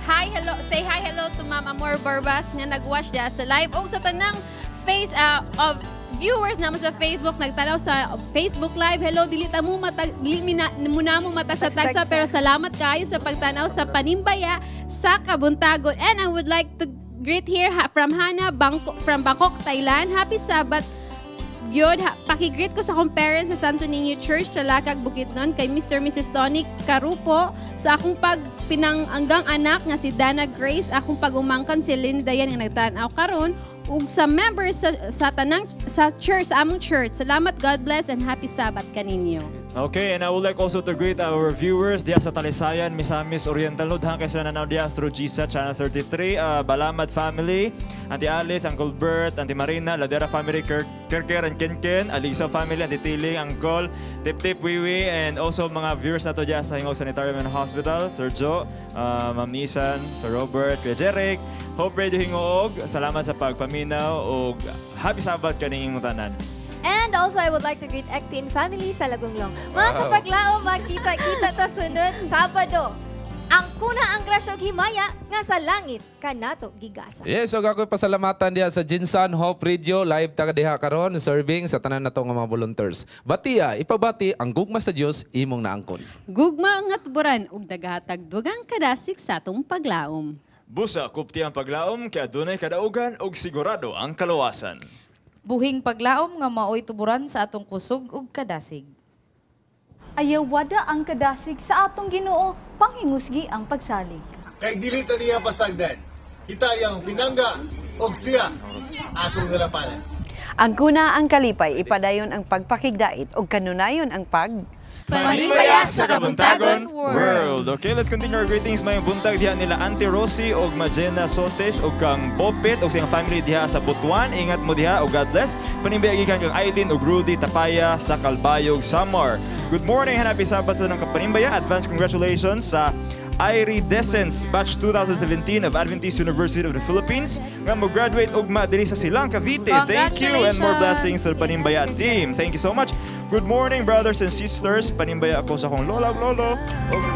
hi hello say hi hello to Ma'am Amor Barbas nga nag-watch diha sa live og sa tanang face of viewers namo sa Facebook nagtanaw sa Facebook Live. Hello, dili ta mo matag dili mi na, mo na mo matagsa-tagsa pero salamat kayo sa pagtanaw sa panimbaya sa sa Kabuntagon. And I would like to greet here from Hannah Bangkok, from Bangkok, Thailand. Happy Sabbath gyud. Paki-greet ko sa akong parents sa Santo Niño Church, Talakag, Bukidnon, kay Mr. Mrs. Tony Carupo, sa akong pagpinanganggang anak nga si Dana Grace, akong pag-umangkan si Linda Dayan nga nagtan-aw karon, ug sa members sa tanang sa church, sa among church. Salamat, God bless and happy Sabbath kaninyo. Okay, and I would like also to greet our viewers diya sa Talisayan, Misamis Oriental, Lodhang, kay sila nanaw diya through GSAT Channel 33, Balamad family, Auntie Alice, Uncle Bert, Auntie Marina, Ladera family, Kirker and Kenken, Alisa family, Auntie Tiling, Uncle, Tip Tip, Wiwi, and also mga viewers nato diya sa Gingoog Sanitarium and Hospital, Sir Joe, Ma'am Nisan, Sir Robert, Kuya Jeric, Hope Radio Gingoog, salamat sa pagpaminaw ug happy Sabbath kaninyong tanan. And also, I would like to greet Ektin family sa Lagonglong. Mga kapaglaom, magkita-kita ta sunod Sabado. Ang kuna ang grasya ug himaya nga sa langit kanato gigasa. Yes, so ako'y pasalamatan diha sa Jinsan Hope Radio live ta diha karon serving sa tanan nato nga mga volunteers. Batiya, ipabati ang gugma sa Dios imong naangkon. Gugma nga tuburan ug nagahatag dugang kadasig sa atong paglaom. Busa kupti ang paglaom kay adunay kadaugan ug sigurado ang kaluwasan. Buhing paglaom nga maoy tuburan sa atong kusog ug kadasig. Ayawada ang kadasig sa atong Ginoo, panghingusgi ang pagsalig. Kay dili ta niya pasagdan. Kita yang pinangga og siya atong nalapanan. Ang kuna ang kalipay, ipadayon ang pagpakigdait ug kanunayon ang pag Panimbaya sa Kabuntagon World. Okay, let's continue our greetings. Mayong buntag diha nila Auntie Rosie og Magena Sotes og kang Popit og siyang family diha sa Butuan. Ingat mo diha og God bless. Panimbaya gikan kang Aidin og Rudy Tapaya sa Calbayog, Samar. Good morning, happy Sabbath sa tanang kapanimbaya. Advance congratulations sa Iridescence Batch 2017 of Adventist University of the Philippines nga mo-graduate ugma diri sa Silang, Cavite. Thank you and more blessings to the Panimbaya team. Thank you so much. Good morning, brothers and sisters. Panimbaya ako sa akong lola ug lolo. Ug sa